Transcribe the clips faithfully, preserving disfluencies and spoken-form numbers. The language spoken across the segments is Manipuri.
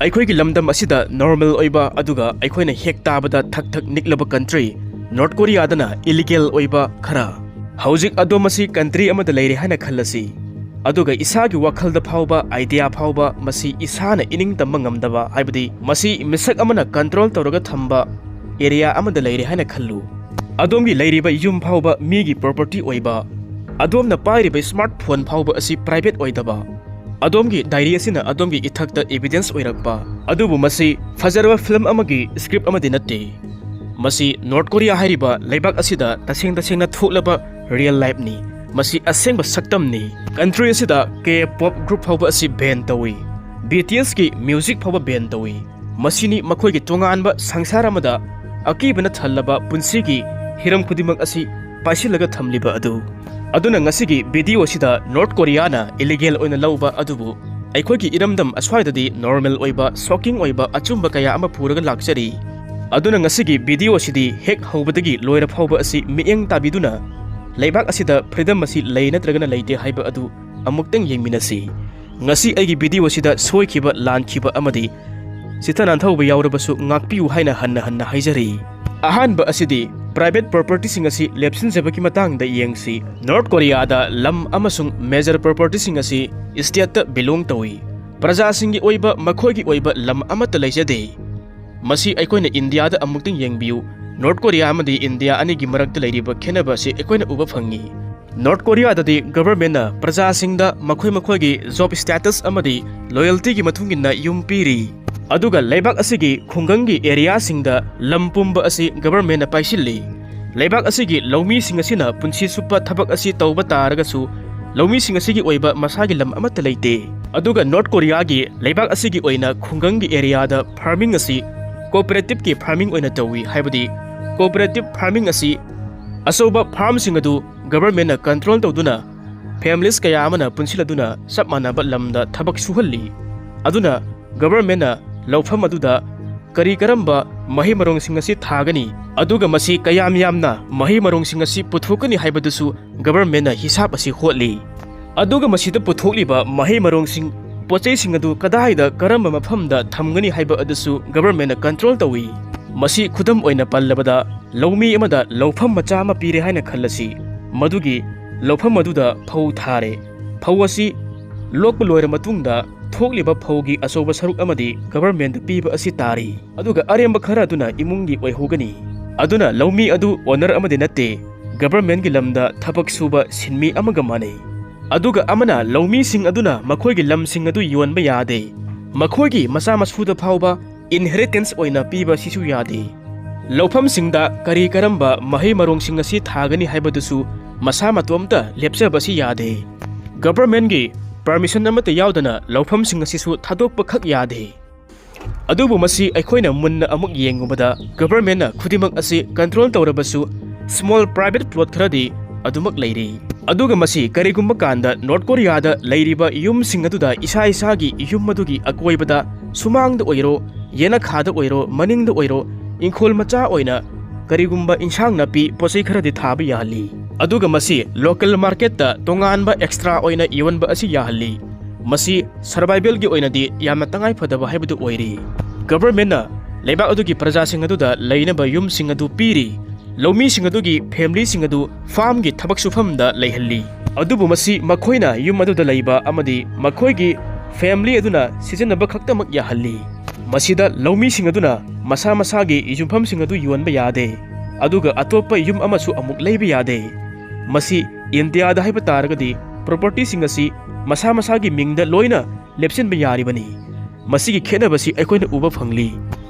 ꯑꯩꯈꯣꯏꯒꯤ ꯂꯝꯗꯝ ꯑꯁꯤꯗ ꯅꯣꯔꯃꯦꯜ ꯑꯣꯏꯕ ꯑꯗꯨꯒ ꯑꯩꯈꯣꯏꯅ ꯍꯦꯛ ꯇꯥꯕꯗ ꯊꯛ ꯊꯛ ꯅꯤꯛꯂꯕ ꯀꯟꯇ꯭ꯔꯤ ꯅꯣꯔꯠ ꯀꯣꯔꯤꯌꯥꯗꯅ ꯏꯂꯤꯒꯦꯜ ꯑꯣꯏꯕ ꯈꯔ꯫ ꯍꯧꯖꯤꯛ ꯑꯗꯣꯝ ꯑꯁꯤ ꯀꯟꯇ꯭ꯔꯤ ꯑꯃꯗ ꯂꯩꯔꯦ ꯍꯥꯏꯅ ꯈꯜꯂꯁꯤ, ꯑꯗꯨꯒ ꯏꯁꯥꯒꯤ ꯋꯥꯈꯜꯗ ꯐꯥꯎꯕ, ꯑꯥꯏꯗꯤꯌꯥ ꯐꯥꯎꯕ ꯃꯁꯤ ꯏꯁꯥꯅ ꯏꯅꯤꯡ ꯇꯝꯕ ꯉꯝꯗꯕ, ꯍꯥꯏꯕꯗꯤ ꯃꯁꯤ ꯃꯤꯁꯛ ꯑꯃꯅ ꯀꯟꯇ꯭ꯔꯣꯜ ꯇꯧꯔꯒ ꯊꯝꯕ ꯑꯦꯔꯤꯌꯥ ꯑꯃꯗ ꯂꯩꯔꯦ ꯍꯥꯏꯅ ꯈꯜꯂꯨ꯫ ꯑꯗꯣꯝꯒꯤ ꯂꯩꯔꯤꯕ ꯌꯨꯝ ꯐꯥꯎꯕ ꯃꯤꯒꯤ ꯄ꯭ꯔꯣꯄꯔꯇꯤ ꯑꯣꯏꯕ, ꯑꯗꯣꯝꯅ ꯄꯥꯏꯔꯤꯕ ꯁ꯭ꯃꯥꯔꯠ ꯐꯣꯟ ꯐꯥꯎꯕ ꯑꯁꯤ ꯄ꯭ꯔꯥꯏꯚꯦꯠ ꯑꯣꯏꯗꯕ, ꯑꯗꯣꯝꯒꯤ ꯗꯥꯏꯔꯤ ꯑꯁꯤꯅ ꯑꯗꯣꯝꯒꯤ ꯏꯊꯛꯇ ꯏꯚꯤꯗꯦꯟꯁ ꯑꯣꯏꯔꯛꯄ꯫ ꯑꯗꯨꯕꯨ ꯃꯁꯤ ꯐꯖꯔꯕ ꯐꯤꯂꯝ ꯑꯃꯒꯤ ꯁ꯭ꯀ꯭ꯔꯤꯞ ꯑꯃꯗꯤ ꯅꯠꯇꯦ꯫ ꯃꯁꯤ ꯅꯣꯔꯠ ꯀꯣꯔꯤꯌꯥ ꯍꯥꯏꯔꯤꯕ ꯂꯩꯕꯥꯛ ꯑꯁꯤꯗ ꯇꯁꯦꯡ ꯇꯁꯦꯡꯅ ꯊꯣꯛꯂꯕ ꯔꯤꯌꯦꯜ ꯂꯥꯏꯐꯅꯤ꯫ ꯃꯁꯤ ꯑꯁꯦꯡꯕ ꯁꯛꯇꯝꯅꯤ꯫ ꯀꯟꯇ꯭ꯔꯤ ꯑꯁꯤꯗ ꯀꯦ ꯄꯣꯞ ꯒ꯭ꯔꯨꯞ ꯐꯥꯎꯕ ꯑꯁꯤ ꯕꯦꯟ ꯇꯧꯏ꯫ ꯕꯤ ꯇꯤ ꯑꯦꯁꯀꯤ ꯃ꯭ꯌꯨꯖꯤꯛ ꯐꯥꯎꯕ ꯕꯦꯟ ꯇꯧꯏ꯫ ꯃꯁꯤꯅꯤ ꯃꯈꯣꯏꯒꯤ ꯇꯣꯉꯥꯟꯕ ꯁꯪꯁꯥꯔ ꯑꯃꯗ ꯑꯀꯤꯕꯅ ꯊꯜꯂꯕ ꯄꯨꯟꯁꯤꯒꯤ ꯍꯤꯔꯝ ꯈꯨꯗꯤꯡꯃꯛ ꯑꯁꯤ ꯄꯥꯏꯁꯤꯜꯂꯒ ꯊꯝꯂꯤꯕ ꯑꯗꯨ꯫ ꯑꯗꯨꯅ ꯉꯁꯤꯒꯤ ꯚꯤꯗꯤꯑꯣ ꯑꯁꯤꯗ ꯅꯣꯔꯠ ꯀꯣꯔꯤꯌꯥꯅ ꯏꯂꯤꯒꯦꯜ ꯑꯣꯏꯅ ꯂꯧꯕ ꯑꯗꯨꯕꯨ ꯑꯩꯈꯣꯏꯒꯤ ꯏꯔꯝꯗꯝ ꯑꯁ꯭ꯋꯥꯏꯗꯗꯤ ꯅꯣꯔꯃꯦꯜ ꯑꯣꯏꯕ, ꯁꯣꯀꯤꯡ ꯑꯣꯏꯕ ꯑꯆꯨꯝꯕ ꯀꯌꯥ ꯑꯃ ꯄꯨꯔꯒ ꯂꯥꯛꯆꯔꯤ꯫ ꯑꯗꯨꯅ ꯉꯁꯤꯒꯤ ꯚꯤꯗꯤꯑꯣ ꯑꯁꯤꯗꯤ ꯍꯦꯛ ꯍꯧꯕꯗꯒꯤ ꯂꯣꯏꯔ ꯐꯥꯎꯕ ꯑꯁꯤ ꯃꯤꯠꯌꯦꯡ ꯇꯥꯕꯤꯗꯨꯅ ꯂꯩꯕꯥꯛ ꯑꯁꯤꯗ ꯐ꯭ꯔꯤꯗꯝ ꯑꯁꯤ ꯂꯩ ꯅꯠꯇ꯭ꯔꯒꯅ ꯂꯩꯇꯦ ꯍꯥꯏꯕ ꯑꯗꯨ ꯑꯃꯨꯛꯇꯪ ꯌꯦꯡꯃꯤꯟꯅꯁꯤ꯫ ꯉꯁꯤ ꯑꯩꯒꯤ ꯚꯤꯗꯤꯑꯣ ꯑꯁꯤꯗ ꯁꯣꯏꯈꯤꯕ, ꯂꯥꯟꯈꯤꯕ ꯑꯃꯗꯤ ꯆꯤꯊ ꯅꯥꯟꯊꯍꯧꯕ ꯌꯥꯎꯔꯕꯁꯨ ꯉꯥꯛꯄꯤꯌꯨ ꯍꯥꯏꯅ ꯍꯟꯅ ꯍꯟꯅ ꯍꯥꯏꯖꯔꯤ꯫ ꯑꯍꯥꯟꯕ ꯑꯁꯤꯗꯤ ꯄ꯭ꯔꯥꯏꯚꯦꯠ ꯄ꯭ꯔꯣꯄꯔꯇꯤꯁꯤꯡ ꯑꯁꯤ ꯂꯦꯞꯁꯤꯟꯖꯕꯒꯤ ꯃꯇꯥꯡꯗ ꯌꯦꯡꯁꯤ꯫ ꯅꯣꯔꯠ ꯀꯣꯔꯤꯌꯥꯗ ꯂꯝ ꯑꯃꯁꯨꯡ ꯃꯦꯖꯔ ꯄ꯭ꯔꯣꯄꯔꯇꯤꯁꯤꯡ ꯑꯁꯤ ꯁ꯭ꯇꯦꯠꯇ ꯕꯤꯂꯣꯡ ꯇꯧꯏ꯫ ꯄ꯭ꯔꯖꯥꯁꯤꯡꯒꯤ ꯑꯣꯏꯕ ꯃꯈꯣꯏꯒꯤ ꯑꯣꯏꯕ ꯂꯝ ꯑꯃꯠꯇ ꯂꯩꯖꯗꯦ꯫ ꯃꯁꯤ ꯑꯩꯈꯣꯏꯅ ꯏꯟꯗꯤꯌꯥꯗ ꯑꯃꯨꯛꯇꯪ ꯌꯦꯡꯕꯤꯌꯨ꯫ ꯅꯣꯔꯠ ꯀꯣꯔꯤꯌꯥ ꯑꯃꯗꯤ ꯏꯟꯗꯤꯌꯥ ꯑꯅꯤꯒꯤ ꯃꯔꯛꯇ ꯂꯩꯔꯤꯕ ꯈꯦꯠꯅꯕ ꯑꯁꯤ ꯑꯩꯈꯣꯏꯅ ꯎꯕ ꯐꯪꯏ꯫ ꯅꯣꯔꯠ ꯀꯣꯔꯤꯌꯥꯗꯗꯤ ꯒꯚꯔꯟꯃꯦꯟꯠꯅ ꯄ꯭ꯔꯖꯥꯁꯤꯡꯗ ꯃꯈꯣꯏ ꯃꯈꯣꯏꯒꯤ ꯖꯣꯕ ꯁ꯭ꯇꯦꯇꯁ ꯑꯃꯗꯤ ꯂꯣꯌꯦꯜꯇꯤꯒꯤ ꯃꯇꯨꯡ ꯏꯟꯅ ꯌꯨꯝ ꯄꯤꯔꯤ꯫ ꯑꯗꯨꯒ ꯂꯩꯕꯥꯛ ꯑꯁꯤꯒꯤ ꯈꯨꯡꯒꯪꯒꯤ ꯑꯦꯔꯤꯌꯥꯁꯤꯡꯗ ꯂꯝ ꯄꯨꯝꯕ ꯑꯁꯤ ꯒꯚꯔꯟꯃꯦꯟꯠꯅ ꯄꯥꯏꯁꯤꯜꯂꯤ꯫ ꯂꯩꯕꯥꯛ ꯑꯁꯤꯒꯤ ꯂꯧꯃꯤꯁꯤꯡ ꯑꯁꯤꯅ ꯄꯨꯟꯁꯤ ꯆꯨꯞꯄ ꯊꯕꯛ ꯑꯁꯤ ꯇꯧꯕ ꯇꯥꯔꯒꯁꯨ ꯂꯧꯃꯤꯁꯤꯡ ꯑꯁꯤꯒꯤ ꯑꯣꯏꯕ ꯃꯁꯥꯒꯤ ꯂꯝ ꯑꯃꯠꯇ ꯂꯩꯇꯦ꯫ ꯑꯗꯨꯒ ꯅꯣꯔꯠ ꯀꯣꯔꯤꯌꯥꯒꯤ ꯂꯩꯕꯥꯛ ꯑꯁꯤꯒꯤ ꯑꯣꯏꯅ ꯈꯨꯡꯒꯪꯒꯤ ꯑꯦꯔꯤꯌꯥꯗ ꯐꯥꯔꯃꯤꯡ ꯑꯁꯤ ꯀꯣꯑꯣꯄꯔꯦꯇꯤꯚꯀꯤ ꯐꯥꯔꯃꯤꯡ ꯑꯣꯏꯅ ꯇꯧꯏ, ꯍꯥꯏꯕꯗꯤ ꯀꯣꯑꯣꯄꯔꯦꯇꯤꯚ ꯐꯥꯔꯃꯤꯡ ꯑꯁꯤ ꯑꯆꯧꯕ ꯐꯥꯔꯝꯁꯤꯡ ꯑꯗꯨ ꯒꯚꯔꯟꯃꯦꯟꯠꯅ ꯀꯟꯇ꯭ꯔꯣꯜ ꯇꯧꯗꯨꯅ ꯐꯦꯃꯤꯂꯤꯁ ꯀꯌꯥ ꯑꯃꯅ ꯄꯨꯟꯁꯤꯜꯂꯗꯨꯅ ꯆꯞ ꯃꯥꯟꯅꯕ ꯂꯝꯗ ꯊꯕꯛ ꯁꯨꯍꯜꯂꯤ꯫ ꯑꯗꯨꯅ ꯒꯚꯔꯟꯃꯦꯟꯠꯅ ꯂꯧꯐꯝ ꯑꯗꯨꯗ ꯀꯔꯤ ꯀꯔꯝꯕ ꯃꯍꯩ ꯃꯔꯣꯡꯁꯤꯡ ꯑꯁꯤ ꯊꯥꯒꯅꯤ, ꯑꯗꯨꯒ ꯃꯁꯤ ꯀꯌꯥꯝ ꯌꯥꯝꯅ ꯃꯍꯩ ꯃꯔꯣꯡꯁꯤꯡ ꯑꯁꯤ ꯄꯨꯊꯣꯛꯀꯅꯤ ꯍꯥꯏꯕꯗꯨꯁꯨ ꯒꯚꯔꯟꯃꯦꯟꯠꯅ ꯍꯤꯁꯥꯞ ꯑꯁꯤ ꯍꯣꯠꯂꯤ꯫ ꯑꯗꯨꯒ ꯃꯁꯤꯗ ꯄꯨꯊꯣꯛꯂꯤꯕ ꯃꯍꯩ ꯃꯔꯣꯡꯁꯤꯡ ꯄꯣꯠꯆꯩꯁꯤꯡ ꯑꯗꯨ ꯀꯗꯥꯏꯗ ꯀꯔꯝꯕ ꯃꯐꯝꯗ ꯊꯝꯒꯅꯤ ꯍꯥꯏꯕ ꯑꯗꯨꯁꯨ ꯒꯚꯔꯟꯃꯦꯟꯠꯅ ꯀꯟꯇ꯭ꯔꯣꯜ ꯇꯧꯏ꯫ ꯃꯁꯤ ꯈꯨꯗꯝ ꯑꯣꯏꯅ ꯄꯜꯂꯕꯗ, ꯂꯧꯃꯤ ꯑꯃꯗ ꯂꯧꯐꯝ ꯃꯆꯥ ꯑꯃ ꯄꯤꯔꯦ ꯍꯥꯏꯅ ꯈꯜꯂꯁꯤ꯫ ꯃꯗꯨꯒꯤ ꯂꯧꯐꯝ ꯑꯗꯨꯗ ꯐꯧ ꯊꯥꯔꯦ꯫ ꯐꯧ ꯑꯁꯤ ꯂꯣꯛꯄ ꯂꯣꯏꯔ ꯃꯇꯨꯡꯗ ꯊꯣꯛꯂꯤꯕ ꯐꯧꯒꯤ ꯑꯆꯧꯕ ꯁꯔꯨꯛ ꯑꯃꯗꯤ ꯒꯚꯔꯟꯃꯦꯟꯠꯇ ꯄꯤꯕ ꯑꯁꯤ ꯇꯥꯔꯤ꯫ ꯑꯗꯨꯒ ꯑꯔꯦꯝꯕ ꯈꯔ ꯑꯗꯨꯅ ꯏꯃꯨꯡꯒꯤ ꯑꯣꯏꯍꯧꯒꯅꯤ꯫ ꯑꯗꯨꯅ ꯂꯧꯃꯤ ꯑꯗꯨ ꯑꯣꯅꯔ ꯑꯃꯗꯤ ꯅꯠꯇꯦ, ꯒꯚꯔꯟꯃꯦꯟꯠꯀꯤ ꯂꯝꯗ ꯊꯕꯛ ꯁꯨꯕ ꯁꯤꯟꯃꯤ ꯑꯃꯒ ꯃꯥꯟꯅꯩ꯫ ꯑꯗꯨꯒ ꯑꯃꯅ ꯂꯧꯃꯤꯁꯤꯡ ꯑꯗꯨꯅ ꯃꯈꯣꯏꯒꯤ ꯂꯝꯁꯤꯡ ꯑꯗꯨ ꯌꯣꯟꯕ ꯌꯥꯗꯦ꯫ ꯃꯈꯣꯏꯒꯤ ꯃꯆꯥ ꯃꯁꯨꯗ ꯐꯥꯎꯕ ꯏꯟꯍꯦꯔꯤꯇꯦꯟꯁ ꯑꯣꯏꯅ ꯄꯤꯕ ꯁꯤꯁꯨ ꯌꯥꯗꯦ꯫ ꯂꯧꯐꯝꯁꯤꯡꯗ ꯀꯔꯤ ꯀꯔꯝꯕ ꯃꯍꯩ ꯃꯔꯣꯡꯁꯤꯡ ꯑꯁꯤ ꯊꯥꯒꯅꯤ ꯍꯥꯏꯕꯗꯨꯁꯨ ꯃꯁꯥ ꯃꯇꯣꯝꯇ ꯂꯦꯞꯆꯕꯁꯤ ꯌꯥꯗꯦ꯫ ꯒꯚꯔꯟꯃꯦꯟꯠꯀꯤ ꯄꯔꯃꯤꯁꯟ ꯑꯃꯠꯇ ꯌꯥꯎꯗꯅ ꯂꯧꯐꯝꯁꯤꯡ ꯑꯁꯤꯁꯨ ꯊꯥꯗꯣꯛꯄ ꯈꯛ ꯌꯥꯗꯦ꯫ ꯑꯗꯨꯕꯨ ꯃꯁꯤ ꯑꯩꯈꯣꯏꯅ ꯃꯨꯟꯅ ꯑꯃꯨꯛ ꯌꯦꯡꯉꯨꯕꯗ, ꯒꯚꯔꯟꯃꯦꯟꯠꯅ ꯈꯨꯗꯤꯡꯃꯛ ꯑꯁꯤ ꯀꯟꯇ꯭ꯔꯣꯜ ꯇꯧꯔꯕꯁꯨ, ꯁ꯭ꯃꯣꯜ ꯄ꯭ꯔꯥꯏꯚꯦꯠ ꯄ꯭ꯂꯣꯠ ꯈꯔꯗꯤ ꯑꯗꯨꯃꯛ ꯂꯩꯔꯤ꯫ ꯑꯗꯨꯒ ꯃꯁꯤ ꯀꯔꯤꯒꯨꯝꯕ ꯀꯥꯟꯗ ꯅꯣꯔꯠ ꯀꯣꯔꯤꯌꯥꯗ ꯂꯩꯔꯤꯕ ꯌꯨꯝꯁꯤꯡ ꯑꯗꯨꯗ ꯏꯁꯥ ꯏꯁꯥꯒꯤ ꯌꯨꯝ ꯑꯗꯨꯒꯤ ꯑꯀꯣꯏꯕꯗ, ꯁꯨꯃꯥꯡꯗ ꯑꯣꯏꯔꯣ, ꯌꯦꯅꯈꯥꯗ ꯑꯣꯏꯔꯣ, ꯃꯅꯤꯡꯗ ꯑꯣꯏꯔꯣ, ꯏꯪꯈꯣꯜ ꯃꯆꯥ ꯑꯣꯏꯅ ꯀꯔꯤꯒꯨꯝꯕ ꯏꯟꯁꯥꯡ ꯅꯥꯄꯤ ꯄꯣꯠꯆꯩ ꯈꯔꯗꯤ ꯊꯥꯕ ꯌꯥꯍꯜꯂꯤ꯫ ꯑꯗꯨꯒ ꯃꯁꯤ ꯂꯣꯀꯦꯜ ꯃꯥꯔꯀꯦꯠꯇ ꯇꯣꯉꯥꯟꯕ ꯑꯦꯛꯁꯇ꯭ꯔꯥ ꯑꯣꯏꯅ ꯌꯣꯟꯕ ꯑꯁꯤ ꯌꯥꯍꯜꯂꯤ꯫ ꯃꯁꯤ ꯁꯔꯚꯥꯏꯚꯦꯜꯒꯤ ꯑꯣꯏꯅꯗꯤ ꯌꯥꯝꯅ ꯇꯉꯥꯏ ꯐꯗꯕ ꯍꯥꯏꯕꯗꯨ ꯑꯣꯏꯔꯤ꯫ ꯒꯚꯔꯟꯃꯦꯟꯠꯅ ꯂꯩꯕꯥꯛ ꯑꯗꯨꯒꯤ ꯄ꯭ꯔꯖꯥꯁꯤꯡ ꯑꯗꯨꯗ ꯂꯩꯅꯕ ꯌꯨꯝꯁꯤꯡ ꯑꯗꯨ ꯄꯤꯔꯤ꯫ ꯂꯧꯃꯤꯁꯤꯡ ꯑꯗꯨꯒꯤ ꯐꯦꯃꯤꯂꯤꯁꯤꯡ ꯑꯗꯨ ꯐꯥꯔꯝꯒꯤ ꯊꯕꯛ ꯁꯨꯐꯝꯗ ꯂꯩꯍꯜꯂꯤ꯫ ꯑꯗꯨꯕꯨ ꯃꯁꯤ ꯃꯈꯣꯏꯅ ꯌꯨꯝ ꯑꯗꯨꯗ ꯂꯩꯕ ꯑꯃꯗꯤ ꯃꯈꯣꯏꯒꯤ ꯐꯦꯃꯤꯂꯤ ꯑꯗꯨꯅ ꯁꯤꯖꯤꯟꯅꯕ ꯈꯛꯇꯃꯛ ꯌꯥꯍꯜꯂꯤ꯫ ꯃꯁꯤꯗ ꯂꯧꯃꯤꯁꯤꯡ ꯑꯗꯨꯅ ꯃꯁꯥ ꯃꯁꯥꯒꯤ ꯌꯨꯝꯐꯝꯁꯤꯡ ꯑꯗꯨ ꯌꯣꯟꯕ ꯌꯥꯗꯦ, ꯑꯗꯨꯒ ꯑꯇꯣꯞꯄ ꯌꯨꯝ ꯑꯃꯁꯨ ꯑꯃꯨꯛ ꯂꯩꯕ ꯌꯥꯗꯦ꯫ ꯃꯁꯤ ꯏꯟꯗꯤꯌꯥꯗ ꯍꯥꯏꯕ ꯇꯥꯔꯒꯗꯤ ꯄ꯭ꯔꯣꯄꯔꯇꯤꯁꯤꯡ ꯑꯁꯤ ꯃꯁꯥ ꯃꯁꯥꯒꯤ ꯃꯤꯡꯗ ꯂꯣꯏꯅ ꯂꯦꯞꯁꯤꯟꯕ ꯌꯥꯔꯤꯕꯅꯤ꯫ ꯃꯁꯤꯒꯤ ꯈꯦꯠꯅꯕꯁꯤ ꯑꯩꯈꯣꯏꯅ ꯎꯕ ꯐꯪꯂꯤ꯫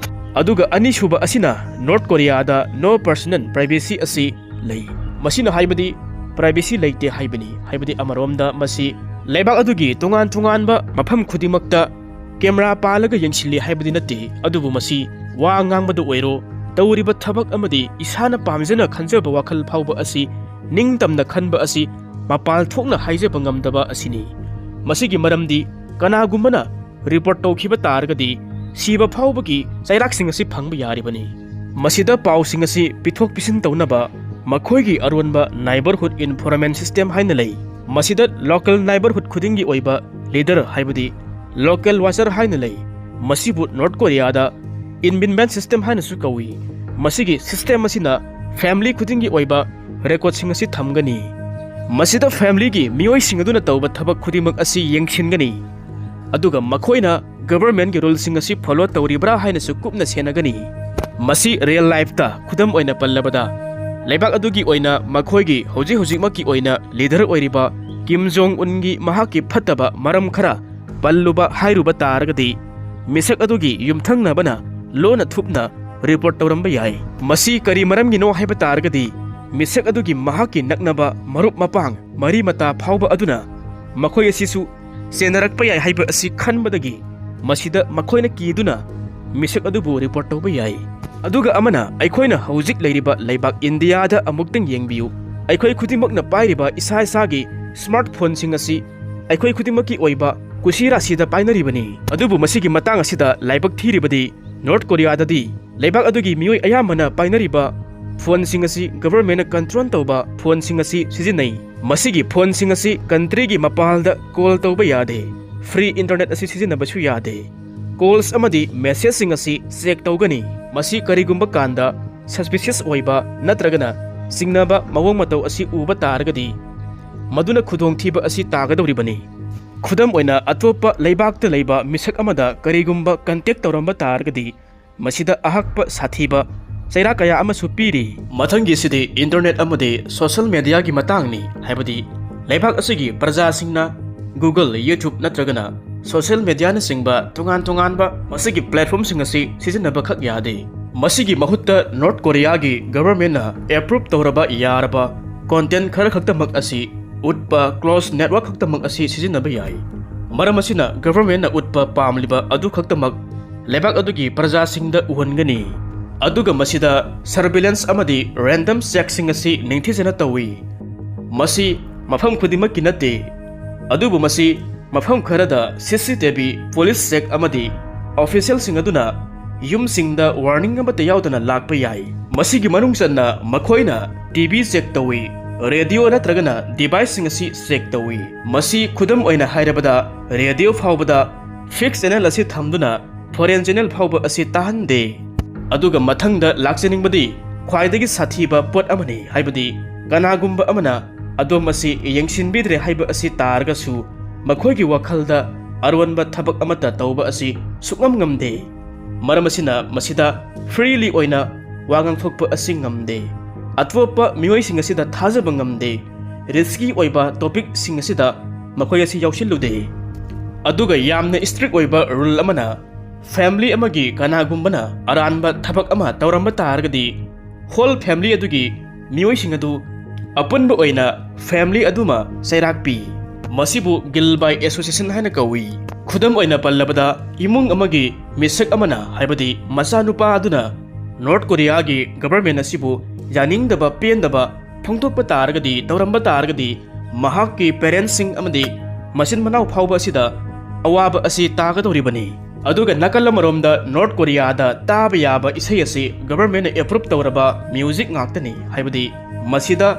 ꯑꯗꯨꯒ ꯑꯅꯤꯁꯨꯕ ꯑꯁꯤꯅ ꯅꯣꯔꯠ ꯀꯣꯔꯤꯌꯥꯗ no personal privacy ꯑꯁꯤ ꯂꯩ꯫ ꯃꯁꯤꯅ ꯍꯥꯏꯕꯗꯤ ꯄ꯭ꯔꯥꯏꯚꯦꯁꯤ ꯂꯩꯇꯦ ꯍꯥꯏꯕꯅꯤ꯫ ꯍꯥꯏꯕꯗꯤ ꯑꯃꯔꯣꯝꯗ ꯃꯁꯤ ꯂꯩꯕꯥꯛ ꯑꯗꯨꯒꯤ ꯇꯣꯉꯥꯟ ꯇꯣꯉꯥꯟꯕ ꯃꯐꯝ ꯈꯨꯗꯤꯡꯃꯛꯇ ꯀꯦꯃꯦꯔꯥ ꯄꯥꯜꯂꯒ ꯌꯦꯡꯁꯤꯜꯂꯤ ꯍꯥꯏꯕꯗꯤ ꯅꯠꯇꯦ, ꯑꯗꯨꯕꯨ ꯃꯁꯤ ꯋꯥ ꯉꯥꯡꯕꯗ ꯑꯣꯏꯔꯣ, ꯇꯧꯔꯤꯕ ꯊꯕꯛ ꯑꯃꯗꯤ ꯏꯁꯥꯅ ꯄꯥꯝꯖꯅ ꯈꯟꯖꯕ ꯋꯥꯈꯜ ꯐꯥꯎꯕ ꯑꯁꯤ ꯅꯤꯡꯇꯝꯅ ꯈꯟꯕ ꯑꯁꯤ ꯃꯄꯥꯜ ꯊꯣꯛꯅ ꯍꯥꯏꯖꯕ ꯉꯝꯗꯕ ꯑꯁꯤꯅꯤ꯫ ꯃꯁꯤꯒꯤ ꯃꯔꯝꯗꯤ ꯀꯅꯥꯒꯨꯝꯕꯅ ꯔꯤꯄꯣꯔꯠ ꯇꯧꯈꯤꯕ ꯇꯥꯔꯒꯗꯤ ꯁꯤꯕ ꯐꯥꯎꯕꯒꯤ ꯆꯩꯔꯥꯛꯁꯤꯡ ꯑꯁꯤ ꯐꯪꯕ ꯌꯥꯔꯤꯕꯅꯤ꯫ ꯃꯁꯤꯗ ꯄꯥꯎꯁꯤꯡ ꯑꯁꯤ ꯄꯤꯊꯣꯛ ꯄꯤꯁꯤꯟ ꯇꯧꯅꯕ ꯃꯈꯣꯏꯒꯤ ꯑꯔꯣꯟꯕ ꯅꯥꯏꯕꯔꯍꯨꯗ ꯏꯟꯐꯣꯔꯃꯦꯟ ꯁꯤꯁꯇꯦꯝ ꯍꯥꯏꯅ ꯂꯩ꯫ ꯃꯁꯤꯗ ꯂꯣꯀꯦꯜ ꯅꯥꯏꯕꯔꯍꯨꯗ ꯈꯨꯗꯤꯡꯒꯤ ꯑꯣꯏꯕ ꯂꯤꯗꯔ, ꯍꯥꯏꯕꯗꯤ ꯂꯣꯀꯦꯜ ꯋꯥꯆꯔ ꯍꯥꯏꯅ ꯂꯩ꯫ ꯃꯁꯤꯕꯨ ꯅꯣꯔꯠ ꯀꯣꯔꯤꯌꯥꯗ ꯏꯟꯕꯤꯟꯕꯦꯟ ꯁꯤꯁꯇꯦꯝ ꯍꯥꯏꯅꯁꯨ ꯀꯧꯏ꯫ ꯃꯁꯤꯒꯤ ꯁꯤꯁꯇꯦꯝ ꯑꯁꯤꯅ ꯐꯦꯃꯤꯂꯤ ꯈꯨꯗꯤꯡꯒꯤ ꯑꯣꯏꯕ ꯔꯦꯀꯣꯔꯗꯁꯤꯡ ꯑꯁꯤ ꯊꯝꯒꯅꯤ꯫ ꯃꯁꯤꯗ ꯐꯦꯃꯤꯂꯤꯒꯤ ꯃꯤꯑꯣꯏꯁꯤꯡ ꯑꯗꯨꯅ ꯇꯧꯕ ꯊꯕꯛ ꯈꯨꯗꯤꯡꯃꯛ ꯑꯁꯤ ꯌꯦꯡꯁꯤꯟꯒꯅꯤ, ꯑꯗꯨꯒ ꯃꯈꯣꯏꯅ ꯒꯕꯔꯃꯦꯟꯒꯤ ꯔꯨꯜꯁꯤꯡ ꯑꯁꯤ ꯐꯣꯂꯣ ꯇꯧꯔꯤꯕ꯭ꯔꯥ ꯍꯥꯏꯅꯁꯨ ꯀꯨꯞꯅ ꯁꯦꯟꯅꯒꯅꯤ꯫ ꯃꯁꯤ ꯔꯤꯌꯦꯜ ꯂꯥꯏꯐꯇ ꯈꯨꯗꯝ ꯑꯣꯏꯅ ꯄꯜꯂꯕꯗ, ꯂꯩꯕꯥꯛ ꯑꯗꯨꯒꯤ ꯑꯣꯏꯅ ꯃꯈꯣꯏꯒꯤ ꯍꯧꯖꯤꯛ ꯍꯧꯖꯤꯛꯃꯛꯀꯤ ꯑꯣꯏꯅ ꯂꯤꯗꯔ ꯑꯣꯏꯔꯤꯕ ꯀꯤꯝ ꯖꯣꯡ ꯎꯟꯒꯤ ꯃꯍꯥꯛꯀꯤ ꯐꯠꯇꯕ ꯃꯔꯝ ꯈꯔ ꯄꯜꯂꯨꯕ ꯍꯥꯏꯔꯨꯕ ꯇꯥꯔꯒꯗꯤ, ꯃꯤꯁꯛ ꯑꯗꯨꯒꯤ ꯌꯨꯝꯊꯪꯅꯕꯅ ꯂꯣꯟꯅ ꯊꯨꯞꯅ ꯔꯤꯄꯣꯔꯠ ꯇꯧꯔꯝꯕ ꯌꯥꯏ꯫ ꯃꯁꯤ ꯀꯔꯤ ꯃꯔꯝꯒꯤꯅꯣ ꯍꯥꯏꯕ ꯇꯥꯔꯒꯗꯤ, ꯃꯤꯁꯛ ꯑꯗꯨꯒꯤ ꯃꯍꯥꯛꯀꯤ ꯅꯛꯅꯕ ꯃꯔꯨꯞ ꯃꯄꯥꯡ ꯃꯔꯤ ꯃꯇꯥ ꯐꯥꯎꯕ ꯑꯗꯨꯅ ꯃꯈꯣꯏ ꯑꯁꯤꯁꯨ ꯆꯦꯟꯅꯔꯛꯄ ꯌꯥꯏ ꯍꯥꯏꯕ ꯑꯁꯤ ꯈꯟꯕꯗꯒꯤ ꯃꯁꯤꯗ ꯃꯈꯣꯏꯅ ꯀꯤꯗꯨꯅ ꯃꯤꯁꯛ ꯑꯗꯨꯕꯨ ꯔꯤꯄꯣꯔꯠ ꯇꯧꯕ ꯌꯥꯏ꯫ ꯑꯗꯨꯒ ꯑꯃꯅ, ꯑꯩꯈꯣꯏꯅ ꯍꯧꯖꯤꯛ ꯂꯩꯔꯤꯕ ꯂꯩꯕꯥꯛ ꯏꯟꯗꯤꯌꯥꯗ ꯑꯃꯨꯛꯇꯪ ꯌꯦꯡꯕꯤꯌꯨ꯫ ꯑꯩꯈꯣꯏ ꯈꯨꯗꯤꯡꯃꯛꯅ ꯄꯥꯏꯔꯤꯕ ꯏꯁꯥ ꯏꯁꯥꯒꯤ ꯁ꯭ꯃꯥꯔꯠ ꯐꯣꯟꯁꯤꯡ ꯑꯁꯤ ꯑꯩꯈꯣꯏ ꯈꯨꯗꯤꯡꯃꯛꯀꯤ ꯑꯣꯏꯕ ꯀꯨꯁꯤꯔꯥꯁꯤꯗ ꯄꯥꯏꯅꯔꯤꯕꯅꯤ꯫ ꯑꯗꯨꯕꯨ ꯃꯁꯤꯒꯤ ꯃꯇꯥꯡ ꯑꯁꯤꯗ ꯂꯥꯏꯕꯛ ꯊꯤꯔꯤꯕꯗꯤ, ꯅꯣꯔꯠ ꯀꯣꯔꯤꯌꯥꯗꯗꯤ ꯂꯩꯕꯥꯛ ꯑꯗꯨꯒꯤ ꯃꯤꯑꯣꯏ ꯑꯌꯥꯝꯕꯅ ꯄꯥꯏꯅꯔꯤꯕ ꯐꯣꯟꯁꯤꯡ ꯑꯁꯤ ꯒꯕꯔꯃꯦꯟꯅ ꯀꯟꯇ꯭ꯔꯣꯜ ꯇꯧꯕ ꯐꯣꯟꯁꯤꯡ ꯑꯁꯤ ꯁꯤꯖꯤꯟꯅꯩ꯫ ꯃꯁꯤꯒꯤ ꯐꯣꯟꯁꯤꯡ ꯑꯁꯤ ꯀꯟꯇ꯭ꯔꯤꯒꯤ ꯃꯄꯥꯟꯗ ꯀꯣꯜ ꯇꯧꯕ ꯌꯥꯗꯦ꯫ ꯐ꯭ꯔꯤ ꯏꯟꯇꯔꯅꯦꯠ ꯑꯁꯤ ꯁꯤꯖꯤꯟꯅꯕꯁꯨ ꯌꯥꯗꯦ꯫ ꯀꯣꯜꯁ ꯑꯃꯗꯤ ꯃꯦꯁꯦꯖꯁꯤꯡ ꯑꯁꯤ ꯆꯦꯛ ꯇꯧꯒꯅꯤ꯫ ꯃꯁꯤ ꯀꯔꯤꯒꯨꯝꯕ ꯀꯥꯟꯗ ꯁꯁꯄꯤꯁꯤꯌꯁ ꯑꯣꯏꯕ ꯅꯠꯇ꯭ꯔꯒꯅ ꯆꯤꯡꯅꯕ ꯃꯑꯣꯡ ꯃꯇꯧ ꯑꯁꯤ ꯎꯕ ꯇꯥꯔꯒꯗꯤ, ꯃꯗꯨꯅ ꯈꯨꯗꯣꯡꯊꯤꯕ ꯑꯁꯤ ꯇꯥꯒꯗꯧꯔꯤꯕꯅꯤ꯫ ꯈꯨꯗꯝ ꯑꯣꯏꯅ, ꯑꯇꯣꯞꯄ ꯂꯩꯕꯥꯛꯇ ꯂꯩꯕ ꯃꯤꯁꯛ ꯑꯃꯗ ꯀꯔꯤꯒꯨꯝꯕ ꯀꯟꯇꯦꯛ ꯇꯧꯔꯝꯕ ꯇꯥꯔꯒꯗꯤ, ꯃꯁꯤꯗ ꯑꯍꯛꯄ ꯁꯥꯊꯤꯕ ꯆꯩꯔꯥꯛ ꯀꯌꯥ ꯑꯃꯁꯨ ꯄꯤꯔꯤ꯫ ꯃꯊꯪꯒꯤꯁꯤꯗꯤ ꯏꯟꯇꯔꯅꯦꯠ ꯑꯃꯗꯤ ꯁꯣꯁꯤꯌꯦꯜ ꯃꯦꯗꯤꯌꯥꯒꯤ ꯃꯇꯥꯡꯅꯤ, ꯍꯥꯏꯕꯗꯤ ꯂꯩꯕꯥꯛ ꯑꯁꯤꯒꯤ ꯄ꯭ꯔꯖꯥꯁꯤꯡꯅ Google, YouTube ꯅꯠꯇ꯭ꯔꯒꯅ ꯁꯣꯁꯤꯌꯦꯜ ꯃꯦꯗꯤꯌꯥꯅꯆꯤꯡꯕ ꯇꯣꯉꯥꯟ ꯇꯣꯉꯥꯟꯕ ꯃꯁꯤꯒꯤ ꯄ꯭ꯂꯦꯠꯐꯣꯝꯁꯤꯡ ꯑꯁꯤ ꯁꯤꯖꯤꯟꯅꯕꯈꯛ ꯌꯥꯗꯦ꯫ ꯃꯁꯤꯒꯤ ꯃꯍꯨꯠꯇ ꯅꯣꯔꯠ ꯀꯣꯔꯤꯌꯥꯒꯤ ꯒꯕꯔꯃꯦꯟꯅ ꯑꯦꯄ꯭ꯔꯨꯞ ꯇꯧꯔꯕ ꯌꯥꯔꯕ ꯀꯣꯟꯇꯦꯟ ꯈꯔ ꯈꯛꯇꯃꯛ ꯑꯁꯤ ꯎꯠꯄ ꯀ꯭ꯂꯣꯖ ꯅꯦꯠꯋꯥꯔꯛ ꯈꯛꯇꯃꯛ ꯑꯁꯤ ꯁꯤꯖꯤꯟꯅꯕ ꯌꯥꯏ꯫ ꯃꯔꯝ ꯑꯁꯤꯅ ꯒꯕꯔꯃꯦꯟꯅ ꯎꯠꯄ ꯄꯥꯝꯂꯤꯕ ꯑꯗꯨ ꯈꯛꯇꯃꯛ ꯂꯩꯕꯥꯛ ꯑꯗꯨꯒꯤ ꯄ꯭ꯔꯖꯥꯁꯤꯡꯗ ꯎꯍꯟꯒꯅꯤ꯫ ꯑꯗꯨꯒ ꯃꯁꯤꯗ ꯁꯔꯚꯤꯂꯦꯟꯁ ꯑꯃꯗꯤ ꯔꯦꯟꯗꯝ ꯆꯦꯛꯁꯤꯡ ꯑꯁꯤ ꯅꯤꯡꯊꯤꯖꯅ ꯇꯧꯏ꯫ ꯃꯁꯤ ꯃꯐꯝ ꯈꯨꯗꯤꯡꯃꯛꯀꯤ ꯅꯠꯇꯦ, ꯑꯗꯨꯕꯨ ꯃꯁꯤ ꯃꯐꯝ ꯈꯔꯗ ꯁꯤ C T V, police check ꯑꯃꯗꯤ ꯑꯣꯐꯤꯁꯤꯌꯦꯜꯁꯤꯡ ꯑꯗꯨꯅ ꯌꯨꯝꯁꯤꯡꯗ ꯋꯥꯔꯅꯤꯡ ꯑꯃꯠꯇ ꯌꯥꯎꯗꯅ ꯂꯥꯛꯄ ꯌꯥꯏ꯫ ꯃꯁꯤꯒꯤ ꯃꯅꯨꯡ ꯆꯟꯅ ꯃꯈꯣꯏꯅ ꯇꯤ ꯚꯤ ꯆꯦꯛ ꯇꯧꯏ, ꯔꯦꯗꯤꯑꯣ ꯅꯠꯇ꯭ꯔꯒꯅ ꯗꯤꯚꯥꯏꯁꯁꯤꯡ ꯑꯁꯤ ꯆꯦꯛ ꯇꯧꯏ꯫ ꯃꯁꯤ ꯈꯨꯗꯝ ꯑꯣꯏꯅ ꯍꯥꯏꯔꯕꯗ, ꯔꯦꯗꯤꯑꯣ ꯐꯥꯎꯕꯗ Fixed channel ꯑꯁꯤ ꯊꯝꯗꯨꯅ foreign channel ꯐꯥꯎꯕ ꯑꯁꯤ ꯇꯥꯍꯟꯗꯦ꯫ ꯑꯗꯨꯒ ꯃꯊꯪꯗ ꯂꯥꯛꯆꯅꯤꯡꯕꯗꯤ ꯈ꯭ꯋꯥꯏꯗꯒꯤ ꯁꯥꯊꯤꯕ ꯄꯣꯠ ꯑꯃꯅꯤ, ꯍꯥꯏꯕꯗꯤ ꯀꯅꯥꯒꯨꯝꯕ ꯑꯃꯅ ꯑꯗꯣꯝ ꯑꯁꯤ ꯌꯦꯡꯁꯤꯟꯕꯤꯗ꯭ꯔꯦ ꯍꯥꯏꯕ ꯑꯁꯤ ꯇꯥꯔꯒꯁꯨ, ꯃꯈꯣꯏꯒꯤ ꯋꯥꯈꯜꯗ ꯑꯔꯣꯟꯕ ꯊꯕꯛ ꯑꯃꯠꯇ ꯇꯧꯕ ꯑꯁꯤ ꯁꯨꯛꯉꯝ ꯉꯝꯗꯦ꯫ ꯃꯔꯝ ꯑꯁꯤꯅ ꯃꯁꯤꯗ freely ꯑꯣꯏꯅ ꯋꯥ ꯉꯥꯡꯊꯣꯛꯄ ꯑꯁꯤ ꯉꯝꯗꯦ꯫ ꯑꯇꯣꯞꯄ ꯃꯤꯑꯣꯏꯁꯤꯡ ꯑꯁꯤꯗ ꯊꯥꯖꯕ ꯉꯝꯗꯦ꯫ Risky ꯑꯣꯏꯕ topicꯁꯤꯡ ꯑꯁꯤꯗ ꯃꯈꯣꯏ ꯑꯁꯤ ꯌꯥꯎꯁꯤꯜꯂꯨꯗꯦ꯫ ꯑꯗꯨꯒ ꯌꯥꯝꯅ strict ꯑꯣꯏꯕ rule ꯑꯃꯅ, family ꯑꯃꯒꯤ ꯀꯅꯥꯒꯨꯝꯕꯅ ꯑꯔꯥꯟꯕ ꯊꯕꯛ ꯑꯃ ꯇꯧꯔꯝꯕ ꯇꯥꯔꯒꯗꯤ, whole family ꯑꯗꯨꯒꯤ ꯃꯤꯑꯣꯏꯁꯤꯡ ꯑꯗꯨ ꯑꯄꯨꯟꯕ ꯑꯣꯏꯅ family ꯑꯗꯨꯃ ꯆꯩꯔꯥꯛ ꯄꯤ꯫ ꯃꯁꯤꯕꯨ guilt by association ꯍꯥꯏꯅ ꯀꯧꯏ꯫ ꯈꯨꯗꯝ ꯑꯣꯏꯅ ꯄꯜꯂꯕꯗ, ꯏꯃꯨꯡ ꯑꯃꯒꯤ ꯃꯤꯁꯛ ꯑꯃꯅ, ꯍꯥꯏꯕꯗꯤ ꯃꯆꯥꯅꯨꯄꯥ ꯑꯗꯨꯅ North Koreaꯒꯤ government ꯑꯁꯤꯕꯨ ꯌꯥꯅꯤꯡꯗꯕ, ꯄꯦꯟꯗꯕ ꯐꯣꯡꯗꯣꯛꯄ ꯇꯥꯔꯒꯗꯤ, ꯇꯧꯔꯝꯕ ꯇꯥꯔꯒꯗꯤ, ꯃꯍꯥꯛꯀꯤ parentsꯁꯤꯡ ꯑꯃꯗꯤ ꯃꯆꯤꯟ ꯃꯅꯥꯎ ꯐꯥꯎꯕ ꯑꯁꯤꯗ ꯑꯋꯥꯕ ꯑꯁꯤ ꯇꯥꯒꯗꯧꯔꯤꯕꯅꯤ꯫ ꯑꯗꯨꯒ ꯅꯥꯀꯜ ꯑꯃꯔꯣꯝꯗ North Koreaꯗ ꯇꯥꯕ ꯌꯥꯕ ꯏꯁꯩ ꯑꯁꯤ governmentꯅ approve ꯇꯧꯔꯕ music ꯉꯥꯛꯇꯅꯤ, ꯍꯥꯏꯕꯗꯤ ꯃꯁꯤꯗ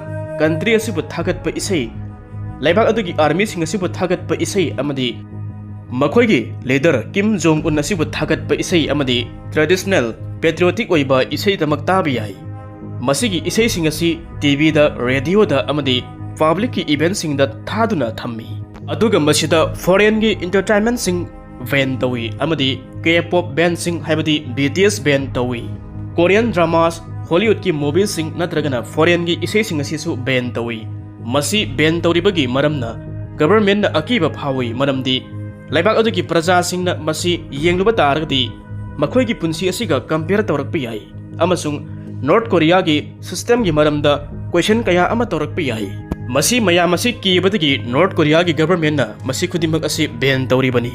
country ꯑꯁꯤꯕꯨ ꯊꯥꯒꯠꯄ ꯏꯁꯩ, ꯂꯩꯕꯥꯛ ꯑꯗꯨꯒꯤ armyꯁꯤꯡ ꯑꯁꯤꯕꯨ ꯊꯥꯒꯠꯄ ꯏꯁꯩ ꯑꯃꯗꯤ ꯃꯈꯣꯏꯒꯤ leader Kim Jong Un ꯑꯁꯤꯕꯨ ꯊꯥꯒꯠꯄ ꯏꯁꯩ ꯑꯃꯗꯤ traditional patriotic ꯑꯣꯏꯕ ꯏꯁꯩꯗꯃꯛ ꯇꯥꯕ ꯌꯥꯏ꯫ ꯃꯁꯤꯒꯤ ꯏꯁꯩꯁꯤꯡ ꯑꯁꯤ TVꯗ, radioꯗ ꯑꯃꯗꯤ publicꯀꯤ eventꯁꯤꯡꯗ ꯊꯥꯗꯨꯅ ꯊꯝꯃꯤ꯫ ꯑꯗꯨꯒ ꯃꯁꯤꯗ foreignꯒꯤ entertainmentꯁꯤꯡ ban ꯇꯧꯏ ꯑꯃꯗꯤ K-pop bandꯁꯤꯡ, ꯍꯥꯏꯕꯗꯤ BTS ban ꯇꯧꯏ꯫ Korean dramas, Hollywoodꯀꯤ movieꯁꯤꯡ ꯅꯠꯇ꯭ꯔꯒꯅ foreignꯒꯤ ꯏꯁꯩꯁꯤꯡ ꯑꯁꯤꯁꯨ ban ꯇꯧꯏ꯫ ꯃꯁꯤ ban ꯇꯧꯔꯤꯕꯒꯤ ꯃꯔꯝꯅ governmentꯅ ꯑꯀꯤꯕ ꯐꯥꯎꯏ, ꯃꯔꯝꯗꯤ ꯂꯩꯕꯥꯛ ꯑꯗꯨꯒꯤ ꯄ꯭ꯔꯖꯥꯁꯤꯡꯅ ꯃꯁꯤ ꯌꯦꯡꯂꯨꯕ ꯇꯥꯔꯒꯗꯤ ꯃꯈꯣꯏꯒꯤ ꯄꯨꯟꯁꯤ ꯑꯁꯤꯒ compare ꯇꯧꯔꯛꯄ ꯌꯥꯏ ꯑꯃꯁꯨꯡ North Koreaꯒꯤ systemꯒꯤ ꯃꯔꯝꯗ question ꯀꯌꯥ ꯑꯃ ꯇꯧꯔꯛꯄ ꯌꯥꯏ꯫ ꯃꯁꯤ ꯃꯌꯥꯝ ꯑꯁꯤ ꯀꯤꯕꯗꯒꯤ North Koreaꯒꯤ governmentꯅ ꯃꯁꯤ ꯈꯨꯗꯤꯡꯃꯛ ꯑꯁꯤ ban ꯇꯧꯔꯤꯕꯅꯤ꯫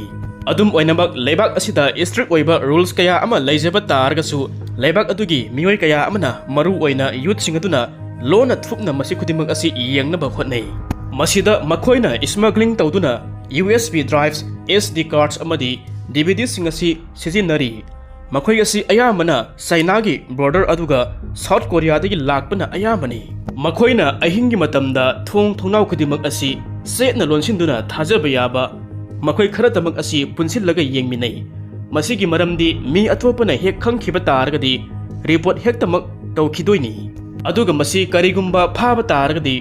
ꯑꯗꯨꯝ ꯑꯣꯏꯅꯃꯛ, ꯂꯩꯕꯥꯛ ꯑꯁꯤꯗ strict ꯑꯣꯏꯕ rules ꯀꯌꯥ ꯑꯃ ꯂꯩꯖꯕ ꯇꯥꯔꯒꯁꯨ, ꯂꯩꯕꯥꯛ ꯑꯗꯨꯒꯤ ꯃꯤꯑꯣꯏ ꯀꯌꯥ ꯑꯃꯅ, ꯃꯔꯨ ꯑꯣꯏꯅ youthꯁꯤꯡ ꯑꯗꯨꯅ ꯂꯣꯟꯅ ꯊꯨꯞꯅ ꯃꯁꯤ ꯈꯨꯗꯤꯡꯃꯛ ꯑꯁꯤ ꯌꯦꯡꯅꯕ ꯍꯣꯠꯅꯩ꯫ ꯃꯁꯤꯗ ꯃꯈꯣꯏꯅ smuggling ꯇꯧꯗꯨꯅ USB drives, SD cards ꯑꯃꯗꯤ DVDꯁꯤꯡ ꯑꯁꯤ ꯁꯤꯖꯤꯟꯅꯔꯤ꯫ ꯃꯈꯣꯏ ꯑꯁꯤ ꯑꯌꯥꯝꯕꯅ ꯆꯥꯏꯅꯥꯒꯤ border ꯑꯗꯨꯒ South Koreaꯗꯒꯤ ꯂꯥꯛꯄꯅ ꯑꯌꯥꯝꯕꯅꯤ꯫ ꯃꯈꯣꯏꯅ ꯑꯍꯤꯡꯒꯤ ꯃꯇꯝꯗ ꯊꯣꯡ ꯊꯣꯡꯅꯥꯎ ꯈꯨꯗꯤꯡꯃꯛ ꯑꯁꯤ ꯆꯦꯠꯅ ꯂꯣꯟꯁꯤꯟꯗꯨꯅ ꯊꯥꯖꯕ ꯌꯥꯕ ꯃꯈꯣꯏ ꯈꯔꯗꯃꯛ ꯑꯁꯤ ꯄꯨꯟꯁꯤꯜꯂꯒ ꯌꯦꯡꯃꯤꯟꯅꯩ꯫ ꯃꯁꯤꯒꯤ ꯃꯔꯝꯗꯤ ꯃꯤ ꯑꯇꯣꯞꯄꯅ ꯍꯦꯛ ꯈꯪꯈꯤꯕ ꯇꯥꯔꯒꯗꯤ ꯔꯤꯄꯣꯔꯠ ꯍꯦꯛꯇꯃꯛ ꯇꯧꯈꯤꯗꯣꯏꯅꯤ꯫ ꯑꯗꯨꯒ ꯃꯁꯤ ꯀꯔꯤꯒꯨꯝꯕ ꯐꯥꯕ ꯇꯥꯔꯒꯗꯤ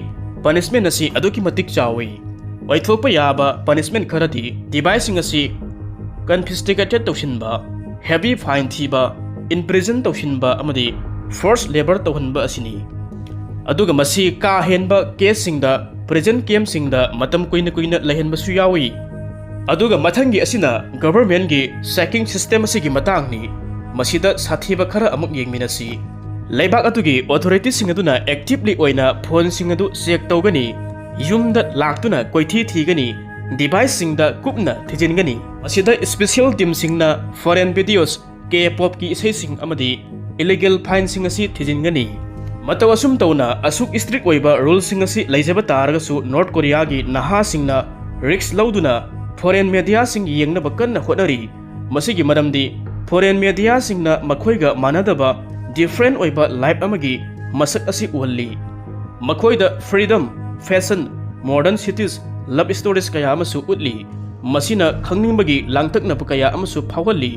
ꯄꯅꯤꯁꯃꯦꯟ ꯑꯁꯤ ꯑꯗꯨꯛꯀꯤ ꯃꯇꯤꯛ ꯆꯥꯎꯏ꯫ ꯑꯣꯏꯊꯣꯛꯄ ꯌꯥꯕ ꯄꯅꯤꯁꯃꯦꯟ ꯈꯔꯗꯤ ꯗꯤꯚꯥꯏꯁꯁꯤꯡ ꯑꯁꯤ ꯀꯟꯐꯤꯁꯇꯤꯀꯦꯇꯦꯠ ꯇꯧꯁꯤꯟꯕ, ꯍꯦꯚꯤ ꯐꯥꯏꯟ ꯊꯤꯕ, ꯏꯝꯄ꯭ꯔꯤꯖꯟ ꯇꯧꯁꯤꯟꯕ ꯑꯃꯗꯤ ꯐꯣꯔꯁ ꯂꯦꯕꯔ ꯇꯧꯍꯟꯕ ꯑꯁꯤꯅꯤ꯫ ꯑꯗꯨꯒ ꯃꯁꯤ ꯀꯥ ꯍꯦꯟꯕ ꯀꯦꯁꯁꯤꯡꯗ ꯄ꯭ꯔꯤꯖꯟ ꯀꯦꯝꯞꯁꯤꯡꯗ ꯃꯇꯝ ꯀꯨꯏꯅ ꯀꯨꯏꯅ ꯂꯩꯍꯟꯕꯁꯨ ꯌꯥꯎꯏ꯫ ꯑꯗꯨꯒ ꯃꯊꯪꯒꯤ ꯑꯁꯤꯅ ꯒꯚꯔꯟꯃꯦꯟꯠꯀꯤ ꯆꯦꯀꯤꯡ ꯁꯤꯁꯇꯦꯝ ꯑꯁꯤꯒꯤ ꯃꯇꯥꯡꯅꯤ꯫ ꯃꯁꯤꯗ ꯁꯥꯊꯤꯕ ꯈꯔ ꯑꯃꯨꯛ ꯌꯦꯡꯃꯤꯟꯅꯁꯤ꯫ ꯂꯩꯕꯥꯛ ꯑꯗꯨꯒꯤ ꯑꯣꯊꯣꯔꯤꯇꯤꯁꯤꯡ ꯑꯗꯨꯅ ꯑꯦꯛꯇꯤꯚꯂꯤ ꯑꯣꯏꯅ ꯐꯣꯟꯁꯤꯡ ꯑꯗꯨ ꯆꯦꯛ ꯇꯧꯒꯅꯤ, ꯌꯨꯝꯗ ꯂꯥꯛꯇꯨꯅ ꯀꯣꯏꯊꯤ ꯊꯤꯒꯅꯤ, ꯗꯤꯚꯥꯏꯁꯁꯤꯡꯗ ꯀꯨꯞꯅ ꯊꯤꯖꯤꯟꯒꯅꯤ꯫ ꯃꯁꯤꯗ ꯏꯁꯄꯤꯁꯦꯜ ꯇꯤꯝꯁꯤꯡꯅ ꯐꯣꯔꯦꯟ ꯚꯤꯗꯤꯑꯣꯁ, ꯀꯦ ꯄꯣꯞꯀꯤ ꯏꯁꯩꯁꯤꯡ ꯑꯃꯗꯤ ꯏꯂꯤꯒꯦꯜ ꯐꯥꯏꯟꯁꯤꯡ ꯑꯁꯤ ꯊꯤꯖꯤꯟꯒꯅꯤ꯫ ꯃꯇꯧ ꯑꯁꯨꯝ ꯇꯧꯅ ꯑꯁꯨꯛ ꯏꯁꯇ꯭ꯔꯤꯛ ꯑꯣꯏꯕ ꯔꯨꯜꯁꯤꯡ ꯑꯁꯤ ꯂꯩꯖꯕ ꯇꯥꯔꯒꯁꯨ ꯅꯣꯔꯠ ꯀꯣꯔꯤꯌꯥꯒꯤ ꯅꯍꯥꯁꯤꯡꯅ ꯔꯤꯁꯛ ꯂꯧꯗꯨꯅ ꯐꯣꯔꯦꯟ ꯃꯦꯗꯤꯌꯥꯁꯤꯡ ꯌꯦꯡꯅꯕ ꯀꯟꯅ ꯍꯣꯠꯅꯔꯤ꯫ ꯃꯁꯤꯒꯤ ꯃꯔꯝꯗꯤ ꯐꯣꯔꯦꯟ ꯃꯦꯗꯤꯌꯥꯁꯤꯡꯅ ꯃꯈꯣꯏꯒ ꯃꯥꯟꯅꯗꯕ ꯗꯤꯐ꯭ꯔꯦꯟꯠ ꯑꯣꯏꯕ ꯂꯥꯏꯐ ꯑꯃꯒꯤ ꯃꯁꯛ ꯑꯁꯤ ꯎꯍꯜꯂꯤ꯫ ꯃꯈꯣꯏꯗ freedom, fashion, modern cities, love stories ꯀꯌꯥ ꯑꯃꯁꯨ ꯎꯠꯂꯤ꯫ ꯃꯁꯤꯅ ꯈꯪꯅꯤꯡꯕꯒꯤ ꯂꯥꯡꯇꯛꯅꯕ ꯀꯌꯥ ꯑꯃꯁꯨ ꯐꯥꯎꯍꯜꯂꯤ꯫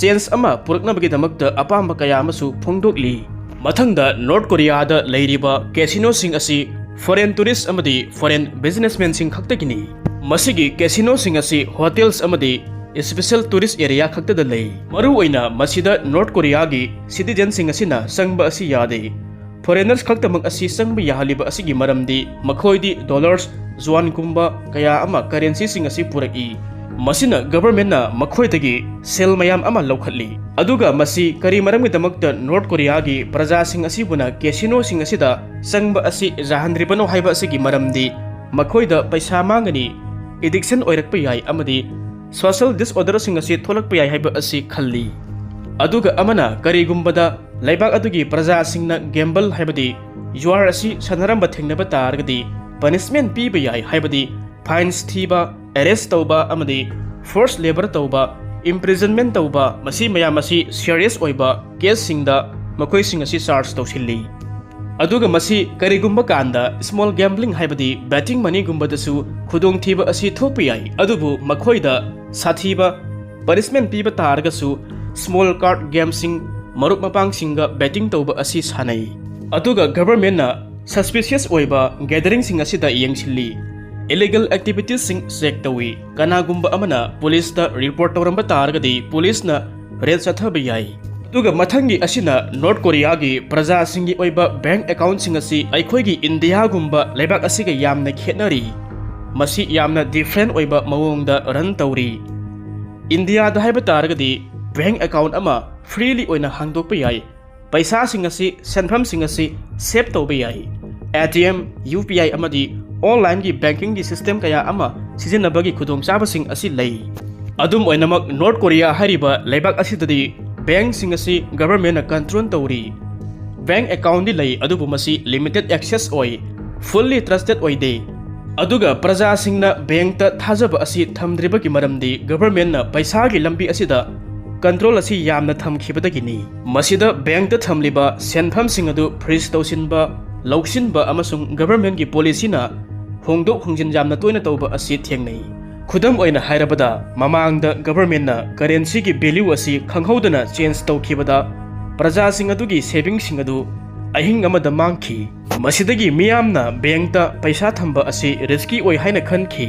ꯆꯦꯟꯖ ꯑꯃ ꯄꯨꯔꯛꯅꯕꯒꯤꯗꯃꯛꯇ ꯑꯄꯥꯝꯕ ꯀꯌꯥ ꯑꯃꯁꯨ ꯐꯣꯡꯗꯣꯛꯂꯤ꯫ ꯃꯊꯪꯗ ꯅꯣꯔꯠ ꯀꯣꯔꯤꯌꯥꯗ ꯂꯩꯔꯤꯕ ꯀꯦꯁꯤꯅꯣꯁꯤꯡ ꯑꯁꯤ ꯐꯣꯔꯦꯟ ꯇꯨꯔꯤꯁ ꯑꯃꯗꯤ ꯐꯣꯔꯦꯟ ꯕꯤꯖꯤꯅꯦꯁꯃꯦꯟꯁꯤꯡ ꯈꯛꯇꯒꯤꯅꯤ꯫ ꯃꯁꯤꯒꯤ ꯀꯦꯁꯤꯅꯣꯁꯤꯡ ꯑꯁꯤ ꯍꯣꯇꯦꯜꯁ ꯑꯃꯗꯤ ꯏꯁꯄꯤꯁꯦꯜ ꯇꯨꯔꯤꯁ ꯑꯦꯔꯤꯌꯥ ꯈꯛꯇꯗ ꯂꯩ꯫ ꯃꯔꯨꯑꯣꯏꯅ ꯃꯁꯤꯗ ꯅꯣꯔꯠ ꯀꯣꯔꯤꯌꯥꯒꯤ ꯁꯤꯇꯤꯖꯟꯁꯤꯡ ꯑꯁꯤꯅ ꯆꯪꯕ ꯑꯁꯤ ꯌꯥꯗꯦ꯫ ꯐꯣꯔꯦꯅꯔꯁ ꯈꯛꯇꯃꯛ ꯑꯁꯤ ꯆꯪꯕ ꯌꯥꯍꯜꯂꯤꯕ ꯑꯁꯤꯒꯤ ꯃꯔꯝꯗꯤ ꯃꯈꯣꯏꯗꯤ ꯗꯣꯂꯔꯁ, ꯖꯨꯋꯥꯟꯒꯨꯝꯕ ꯀꯌꯥ ꯑꯃ ꯀꯔꯦꯟꯁꯤꯁꯤꯡ ꯑꯁꯤ ꯄꯨꯔꯛꯏ꯫ ꯃꯁꯤꯅ ꯒꯚꯔꯟꯃꯦꯟꯠꯅ ꯃꯈꯣꯏꯗꯒꯤ ꯁꯦꯜ ꯃꯌꯥꯝ ꯑꯃ ꯂꯧꯈꯠꯂꯤ꯫ ꯑꯗꯨꯒ ꯃꯁꯤ ꯀꯔꯤ ꯃꯔꯝꯒꯤꯗꯃꯛꯇ ꯅꯣꯔꯠ ꯀꯣꯔꯤꯌꯥꯒꯤ ꯄ꯭ꯔꯖꯥꯁꯤꯡ ꯑꯁꯤꯕꯨꯅ ꯀꯦꯁꯤꯅꯣꯁꯤꯡ ꯑꯁꯤꯗ ꯆꯪꯕ ꯑꯁꯤ ꯌꯥꯍꯟꯗ꯭ꯔꯤꯕꯅꯣ ꯍꯥꯏꯕ ꯑꯁꯤꯒꯤ ꯃꯔꯝꯗꯤ ꯃꯈꯣꯏꯗ ꯄꯩꯁꯥ ꯃꯥꯡꯒꯅꯤ, ꯑꯦꯗꯤꯛꯁꯟ ꯑꯣꯏꯔꯛꯄ ꯌꯥꯏ ꯑꯃꯗꯤ ꯁꯣꯁꯤꯌꯦꯜ ꯗꯤꯁꯑꯣꯔꯗꯔꯁꯤꯡ ꯑꯁꯤ ꯊꯣꯛꯂꯛꯄ ꯌꯥꯏ ꯍꯥꯏꯕ ꯑꯁꯤ ꯈꯜꯂꯤ꯫ ꯑꯗꯨꯒ ꯑꯃꯅ ꯀꯔꯤꯒꯨꯝꯕꯗ ꯂꯩꯕꯥꯛ ꯑꯗꯨꯒꯤ ꯄ꯭ꯔꯖꯥꯁꯤꯡꯅ ꯒꯦꯝꯕꯜ ꯍꯥꯏꯕꯗꯤ ꯖꯨꯋꯥꯔ ꯑꯁꯤ ꯁꯥꯟꯅꯔꯝꯕ ꯊꯦꯡꯅꯕ ꯇꯥꯔꯒꯗꯤ ꯄꯅꯤꯁꯃꯦꯟꯠ ꯄꯤꯕ ꯌꯥꯏ, ꯍꯥꯏꯕꯗꯤ ꯐꯥꯏꯟꯁ ꯊꯤꯕ, ꯑꯦꯔꯦꯁ ꯇꯧꯕ ꯑꯃꯗꯤ ꯐꯣꯔꯁ ꯂꯦꯕꯔ ꯇꯧꯕ, ꯏꯝꯄ꯭ꯔꯤꯖꯟꯃꯦꯟꯠ ꯇꯧꯕ, ꯃꯁꯤ ꯃꯌꯥꯝ ꯑꯁꯤ ꯁꯤꯔꯤꯌꯁ ꯑꯣꯏꯕ ꯀꯦꯁꯁꯤꯡꯗ ꯃꯈꯣꯏꯁꯤꯡ ꯑꯁꯤ ꯆꯥꯔꯖ ꯇꯧꯁꯤꯜꯂꯤ꯫ ꯑꯗꯨꯒ ꯃꯁꯤ ꯀꯔꯤꯒꯨꯝꯕ ꯀꯥꯟꯗ small gambling ꯍꯥꯏꯕꯗꯤ betting moneyꯒꯨꯝꯕꯗꯁꯨ ꯈꯨꯗꯣꯡꯊꯤꯕ ꯑꯁꯤ ꯊꯣꯛꯄ ꯌꯥꯏ, ꯑꯗꯨꯕꯨ ꯃꯈꯣꯏꯗ ꯁꯥꯊꯤꯕ punishment ꯄꯤꯕ ꯇꯥꯔꯒꯁꯨ small card gameꯁꯤꯡ, ꯃꯔꯨꯞ ꯃꯄꯥꯡꯁꯤꯡꯒ betting ꯇꯧꯕ ꯑꯁꯤ ꯁꯥꯟꯅꯩ꯫ ꯑꯗꯨꯒ governmentꯅ suspicious ꯑꯣꯏꯕ gatheringꯁꯤꯡ ꯑꯁꯤꯗ ꯌꯦꯡꯁꯤꯜꯂꯤ꯫ Illegal activitiesꯁꯤꯡ check ꯇꯧꯏ꯫ ꯀꯅꯥꯒꯨꯝꯕ ꯑꯃꯅ ꯄꯨꯂꯤꯁꯇ report ꯇꯧꯔꯝꯕ ꯇꯥꯔꯒꯗꯤ ꯄꯨꯂꯤꯁꯅ raid ꯆꯠꯊꯕ ꯌꯥꯏ꯫ ꯑꯗꯨꯒ ꯃꯊꯪꯒꯤ ꯑꯁꯤꯅ ꯅꯣꯔꯠ ꯀꯣꯔꯤꯌꯥꯒꯤ ꯄ꯭ꯔꯖꯥꯁꯤꯡꯒꯤ ꯑꯣꯏꯕ bank accountꯁꯤꯡ ꯑꯁꯤ ꯑꯩꯈꯣꯏꯒꯤ ꯏꯟꯗꯤꯌꯥꯒꯨꯝꯕ ꯂꯩꯕꯥꯛ ꯑꯁꯤꯒ ꯌꯥꯝꯅ ꯈꯦꯠꯅꯔꯤ꯫ ꯃꯁꯤ ꯌꯥꯝꯅ different ꯑꯣꯏꯕ ꯃꯑꯣꯡꯗ run ꯇꯧꯔꯤ꯫ ꯏꯟꯗꯤꯌꯥꯗ ꯍꯥꯏꯕ ꯇꯥꯔꯒꯗꯤ bank account ꯑꯃ freely ꯑꯣꯏꯅ ꯍꯥꯡꯗꯣꯛꯄ ꯌꯥꯏ꯫ ꯄꯩꯁꯥꯁꯤꯡ ꯑꯁꯤ, ꯁꯦꯟꯐꯝꯁꯤꯡ ꯑꯁꯤ save ꯇꯧꯕ ꯌꯥꯏ꯫ ATM, UPI ꯑꯃꯗꯤ onlineꯒꯤ bankingꯒꯤ system ꯀꯌꯥ ꯑꯃ ꯁꯤꯖꯤꯟꯅꯕꯒꯤ ꯈꯨꯗꯣꯡꯆꯥꯕꯁꯤꯡ ꯑꯁꯤ ꯂꯩ꯫ ꯑꯗꯨꯝ ꯑꯣꯏꯅꯃꯛ, ꯅꯣꯔꯠ ꯀꯣꯔꯤꯌꯥ ꯍꯥꯏꯔꯤꯕ ꯂꯩꯕꯥꯛ ꯑꯁꯤꯗꯗꯤ bankꯁꯤꯡ ꯑꯁꯤ governmentꯅ control ꯇꯧꯔꯤ꯫ Bank accountꯗꯤ ꯂꯩ, ꯑꯗꯨꯕꯨ ꯃꯁꯤ limited access ꯑꯣꯏ, fully trusted ꯑꯣꯏꯗꯦ꯫ ꯑꯗꯨꯒ ꯄ꯭ꯔꯖꯥꯁꯤꯡꯅ bankꯇ ꯊꯥꯖꯕ ꯑꯁꯤ ꯊꯝꯗ꯭ꯔꯤꯕꯒꯤ ꯃꯔꯝꯗꯤ governmentꯅ ꯄꯩꯁꯥꯒꯤ ꯂꯝꯕꯤ ꯑꯁꯤꯗ control ꯑꯁꯤ ꯌꯥꯝꯅ ꯊꯝꯈꯤꯕꯗꯒꯤꯅꯤ꯫ ꯃꯁꯤꯗ bankꯇ ꯊꯝꯂꯤꯕ ꯁꯦꯟꯐꯝꯁꯤꯡ ꯑꯗꯨ freeze ꯇꯧꯁꯤꯟꯕ, ꯂꯧꯁꯤꯟꯕ ꯑꯃꯁꯨꯡ governmentꯀꯤ policyꯅ ꯍꯣꯡꯗꯣꯛ ꯍꯣꯡꯖꯤꯟ ꯌꯥꯝꯅ ꯇꯣꯏꯅ ꯇꯧꯕ ꯑꯁꯤ ꯊꯦꯡꯅꯩ꯫ ꯈꯨꯗꯝ ꯑꯣꯏꯅ ꯍꯥꯏꯔꯕꯗ, ꯃꯃꯥꯡꯗ governmentꯅ currencyꯒꯤ value ꯑꯁꯤ ꯈꯪꯍꯧꯗꯅ change ꯇꯧꯈꯤꯕꯗ ꯄ꯭ꯔꯖꯥꯁꯤꯡ ꯑꯗꯨꯒꯤ savingꯁꯤꯡ ꯑꯗꯨ ꯑꯍꯤꯡ ꯑꯃꯗ ꯃꯥꯡꯈꯤ꯫ ꯃꯁꯤꯗꯒꯤ ꯃꯤꯌꯥꯝꯅ bankꯇ ꯄꯩꯁꯥ ꯊꯝꯕ ꯑꯁꯤ risky ꯑꯣꯏ ꯍꯥꯏꯅ ꯈꯟꯈꯤ꯫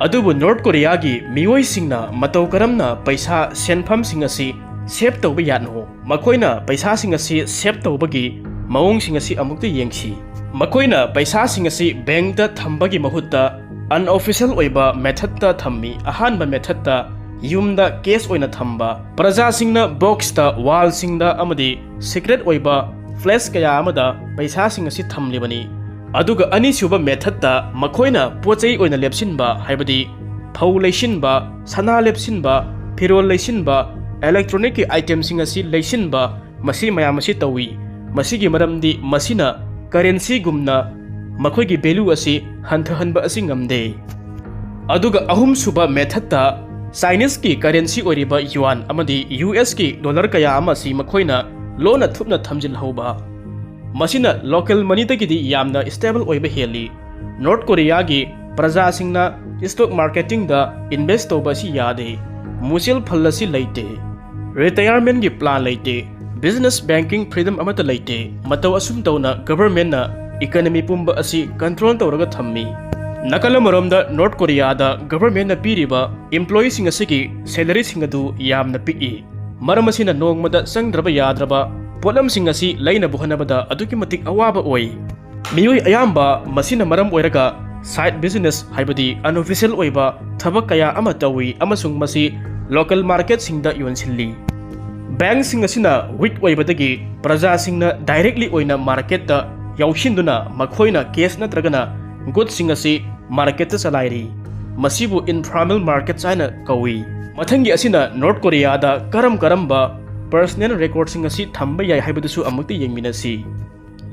ꯑꯗꯨꯕꯨ ꯅꯣꯔꯠ ꯀꯣꯔꯤꯌꯥꯒꯤ ꯃꯤꯑꯣꯏꯁꯤꯡꯅ ꯃꯇꯧ ꯀꯔꯝꯅ ꯄꯩꯁꯥ, ꯁꯦꯟꯐꯝꯁꯤꯡ ꯑꯁꯤ save ꯇꯧꯕ ꯌꯥꯠꯅꯣ? ꯃꯈꯣꯏꯅ ꯄꯩꯁꯥꯁꯤꯡ ꯑꯁꯤ save ꯇꯧꯕꯒꯤ ꯃꯑꯣꯡꯁꯤꯡ ꯑꯁꯤ ꯑꯃꯨꯛꯇ ꯌꯦꯡꯁꯤ꯫ ꯃꯈꯣꯏꯅ ꯄꯩꯁꯥꯁꯤꯡ ꯑꯁꯤ bankꯇ ꯊꯝꯕꯒꯤ ꯃꯍꯨꯠꯇ unofficial ꯑꯣꯏꯕ methodꯇ ꯊꯝꯃꯤ꯫ ꯑꯍꯥꯟꯕ methodꯇ ꯌꯨꯝꯗ cash ꯑꯣꯏꯅ ꯊꯝꯕ, ꯄ꯭ꯔꯖꯥꯁꯤꯡꯅ boxꯇ, wallꯁꯤꯡꯗ ꯑꯃꯗꯤ secret ꯑꯣꯏꯕ place ꯀꯌꯥ ꯑꯃꯗ ꯄꯩꯁꯥꯁꯤꯡ ꯑꯁꯤ ꯊꯝꯂꯤꯕꯅꯤ꯫ ꯑꯗꯨꯒ ꯑꯅꯤꯁꯨꯕ methodꯇ ꯃꯈꯣꯏꯅ ꯄꯣꯠ ꯆꯩ ꯑꯣꯏꯅ ꯂꯦꯞꯁꯤꯟꯕ, ꯍꯥꯏꯕꯗꯤ ꯐꯧ ꯂꯩꯁꯤꯟꯕ, ꯁꯅꯥ ꯂꯦꯞꯁꯤꯟꯕ, ꯐꯤꯔꯣꯜ ꯂꯩꯁꯤꯟꯕ, electronicꯀꯤ itemꯁꯤꯡ ꯑꯁꯤ ꯂꯩꯁꯤꯟꯕ, ꯃꯁꯤ ꯃꯌꯥꯝ ꯑꯁꯤ ꯇꯧꯏ꯫ ꯃꯁꯤꯒꯤ ꯃꯔꯝꯗꯤ ꯃꯁꯤꯅ currencyꯒꯨꯝꯅ ꯃꯈꯣꯏꯒꯤ value ꯑꯁꯤ ꯍꯟꯊꯍꯟꯕ ꯑꯁꯤ ꯉꯝꯗꯦ꯫ ꯑꯗꯨꯒ ꯑꯍꯨꯝꯁꯨꯕ methodꯇ Chineseꯀꯤ currency ꯑꯣꯏꯔꯤꯕ yuan ꯑꯃꯗꯤ USꯀꯤ dollar ꯀꯌꯥ ꯑꯃ ꯑꯁꯤ ꯃꯈꯣꯏꯅ ꯂꯣꯟꯅ ꯊꯨꯞꯅ ꯊꯝꯖꯤꯜꯍꯧꯕ꯫ ꯃꯁꯤꯅ local moneyꯗꯒꯤꯗꯤ ꯌꯥꯝꯅ stable ꯑꯣꯏꯕ ꯍꯦꯜꯂꯤ꯫ ꯅꯣꯔꯠ ꯀꯣꯔꯤꯌꯥꯒꯤ ꯄ꯭ꯔꯖꯥꯁꯤꯡꯅ stock marketingꯗ invest ꯇꯧꯕ ꯑꯁꯤ ꯌꯥꯗꯦ꯫ Mutual fund ꯑꯁꯤ ꯂꯩꯇꯦ꯫ Retirementꯀꯤ plan ꯂꯩꯇꯦ꯫ Business banking freedom ꯑꯃꯠꯇ ꯂꯩꯇꯦ꯫ ꯃꯇꯧ ꯑꯁꯨꯝ ꯇꯧꯅ governmentꯅ economy ꯄꯨꯝꯕ ꯑꯁꯤ control ꯇꯧꯔꯒ ꯊꯝꯃꯤ꯫ ꯅꯥꯀꯜ ꯑꯃꯔꯣꯝꯗ ꯅꯣꯔꯠ ꯀꯣꯔꯤꯌꯥꯗ governmentꯅ ꯄꯤꯔꯤꯕ employeeꯁꯤꯡ ꯑꯁꯤꯒꯤ salaryꯁꯤꯡ ꯑꯗꯨ ꯌꯥꯝꯅ ꯄꯤꯛꯏ꯫ ꯃꯔꯝ ꯑꯁꯤꯅ ꯅꯣꯡꯃꯗ ꯆꯪꯗ꯭ꯔꯕ ꯌꯥꯗ꯭ꯔꯕ ꯄꯣꯠꯂꯝꯁꯤꯡ ꯑꯁꯤ ꯂꯩꯅꯕ ꯍꯣꯠꯅꯕꯗ ꯑꯗꯨꯛꯀꯤ ꯃꯇꯤꯛ ꯑꯋꯥꯕ ꯑꯣꯏ꯫ ꯃꯤꯑꯣꯏ ꯑꯌꯥꯝꯕ ꯃꯁꯤꯅ ꯃꯔꯝ ꯑꯣꯏꯔꯒ side business ꯍꯥꯏꯕꯗꯤ unofficial ꯑꯣꯏꯕ ꯊꯕꯛ ꯀꯌꯥ ꯑꯃ ꯇꯧꯏ ꯑꯃꯁꯨꯡ ꯃꯁꯤ local marketꯁꯤꯡꯗ ꯌꯣꯟꯁꯤꯜꯂꯤ꯫ Bankꯁꯤꯡ ꯑꯁꯤꯅ weak ꯑꯣꯏꯕꯗꯒꯤ ꯄ꯭ꯔꯖꯥꯁꯤꯡꯅ directly ꯑꯣꯏꯅ marketꯇ ꯌꯥꯎꯁꯤꯟꯗꯨꯅ ꯃꯈꯣꯏꯅ cash ꯅꯠꯇ꯭ꯔꯒꯅ goodsꯁꯤꯡ ꯑꯁꯤ marketꯇ ꯆꯂꯥꯏꯔꯤ꯫ ꯃꯁꯤꯕꯨ informal markets ꯍꯥꯏꯅ ꯀꯧꯏ꯫ ꯃꯊꯪꯒꯤ ꯑꯁꯤꯅ ꯅꯣꯔꯠ ꯀꯣꯔꯤꯌꯥꯗ ꯀꯔꯝ ꯀꯔꯝꯕ personal recordꯁꯤꯡ ꯑꯁꯤ ꯊꯝꯕ ꯌꯥꯏ ꯍꯥꯏꯕꯗꯨꯁꯨ ꯑꯃꯨꯛꯇ ꯌꯦꯡꯃꯤꯟꯅꯁꯤ꯫